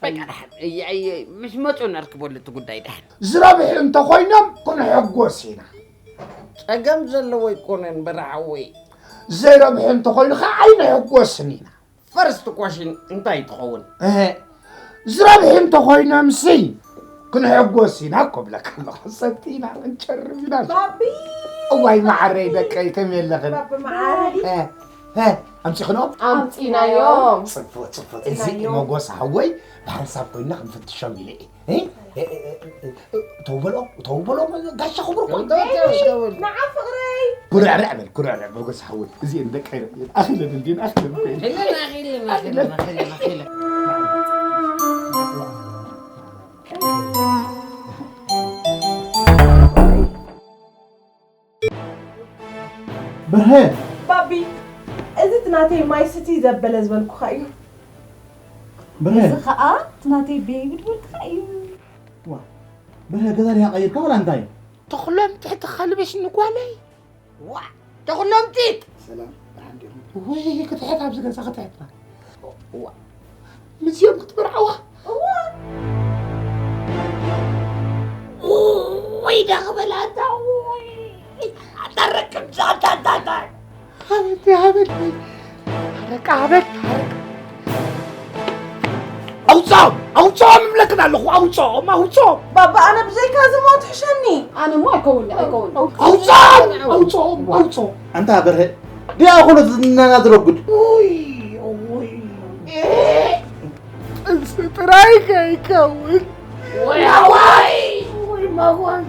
በቃ፣ ደሓን። እየ፣ እየ፣ ምስ መጹ ነርክበሉ እቲ ጉዳይ ደሓን። ዝረብሑ እንተኾይኖም ክንሕጎስ ኢና። ጸገም ዘለዎ ኣይኮነን በራሓወይ። ዘይረብሑ እንተኾይኑ ኸዓ ኣይንሕጎስን ኢና። ፈርስት ኮሽን እንታይ ትኸውን? እህ፣ ዝረብሑ እንተኾይኖምሲ ክንሕጎስ ኢና እኮ ብለካ ኣለኹ። ሰቲ ኢና፣ ክንጨርፍ ኢና። ባቢ! እዋይ መዓረይ ደቀይ፣ ከመይ ኣለኽን? ባቢ መዓረይ። እ፣ እ፣ ኣምጺኽንኦም? ኣምጺናዮም። ጽቡቕ፣ ጽቡቕ። እዚ ኣምጺናዮም። መጎስ ሓወይ ብሓንሳብ ኮይንና ክንፍትሾም ኢለ እየ። እ? እ፣ እ፣ እ፣ እ፣ ተው በልኦ፣ ተው በልኦ፣ ጋሻ ክቡር እኮ። ተው፣ ተው፣ ተው፣ ተው። ንዓ ፍቕረይ። ኩርዕርዕ በል፣ ኩርዕርዕ፣ መጎስ ሓወይ። እዚኤን ደቀይ እየን። ኣኺለን እንዲን፣ ኣኺለን እኮ እየን። ኣኺለን፣ ኣኺለን፣ ኣኺለን፣ ኣኺለን፣ ኣኺለን። በርሀ! ባቢ፣ እዚ እቲ ናተይ ማይ ስቲ ዘበለ ዝበልኩኻ እዩ። በርሀ! እዚ ኸኣ እቲ ናተይ ቤቢ ዝበልኩኻ እዩ። ዋ፣ በርሀ፣ ገዛ ዲኻ ቀይርካ ወላ እንታይ? ተኽሎም ትሕቲ ኸልብሽ ንጓለይ። ዋ፣ ተኽሎም ጢጥ! ሰላም፣ ደሓን ዲኹም? ወይ፣ ክትሕት ኣብዚ ገዛ ክትሕትና። ዋ፣ ምስዮም ክትምርዓዋ? እዋ። ወይ፣ ዳኽበላ ኣታ፣ ወይ። ኣታ ርክብ፣ ኣታ፣ ኣታ፣ ኣታ። ኣበል፣ ኣበል፣ ኣረቃ፣ ኣበል፣ ኣረቃ። ኣውፅኦም፣ ኣውፅኦም እብለክን ኣለኹ፣ ኣውፅኦም፣ ኣውፅኦም። ባባ፣ ኣነ ብዘይካ እዚ ሞት ሕሸኒ። ኣነ እሞ ኣይከውን፣ ኣይከውን። ኣውፅኦም፣ ኣውፅኦም፣ ኣውፅኦም። ኣንታ በርሀ፣ ዲኣ ኮነት ዝናና ዝረጉድ። ኡይ፣ ኡይ። ጥንስቲ ጥራይ ከይከውን። ወይ ኣዋይ ወይ ማዋን።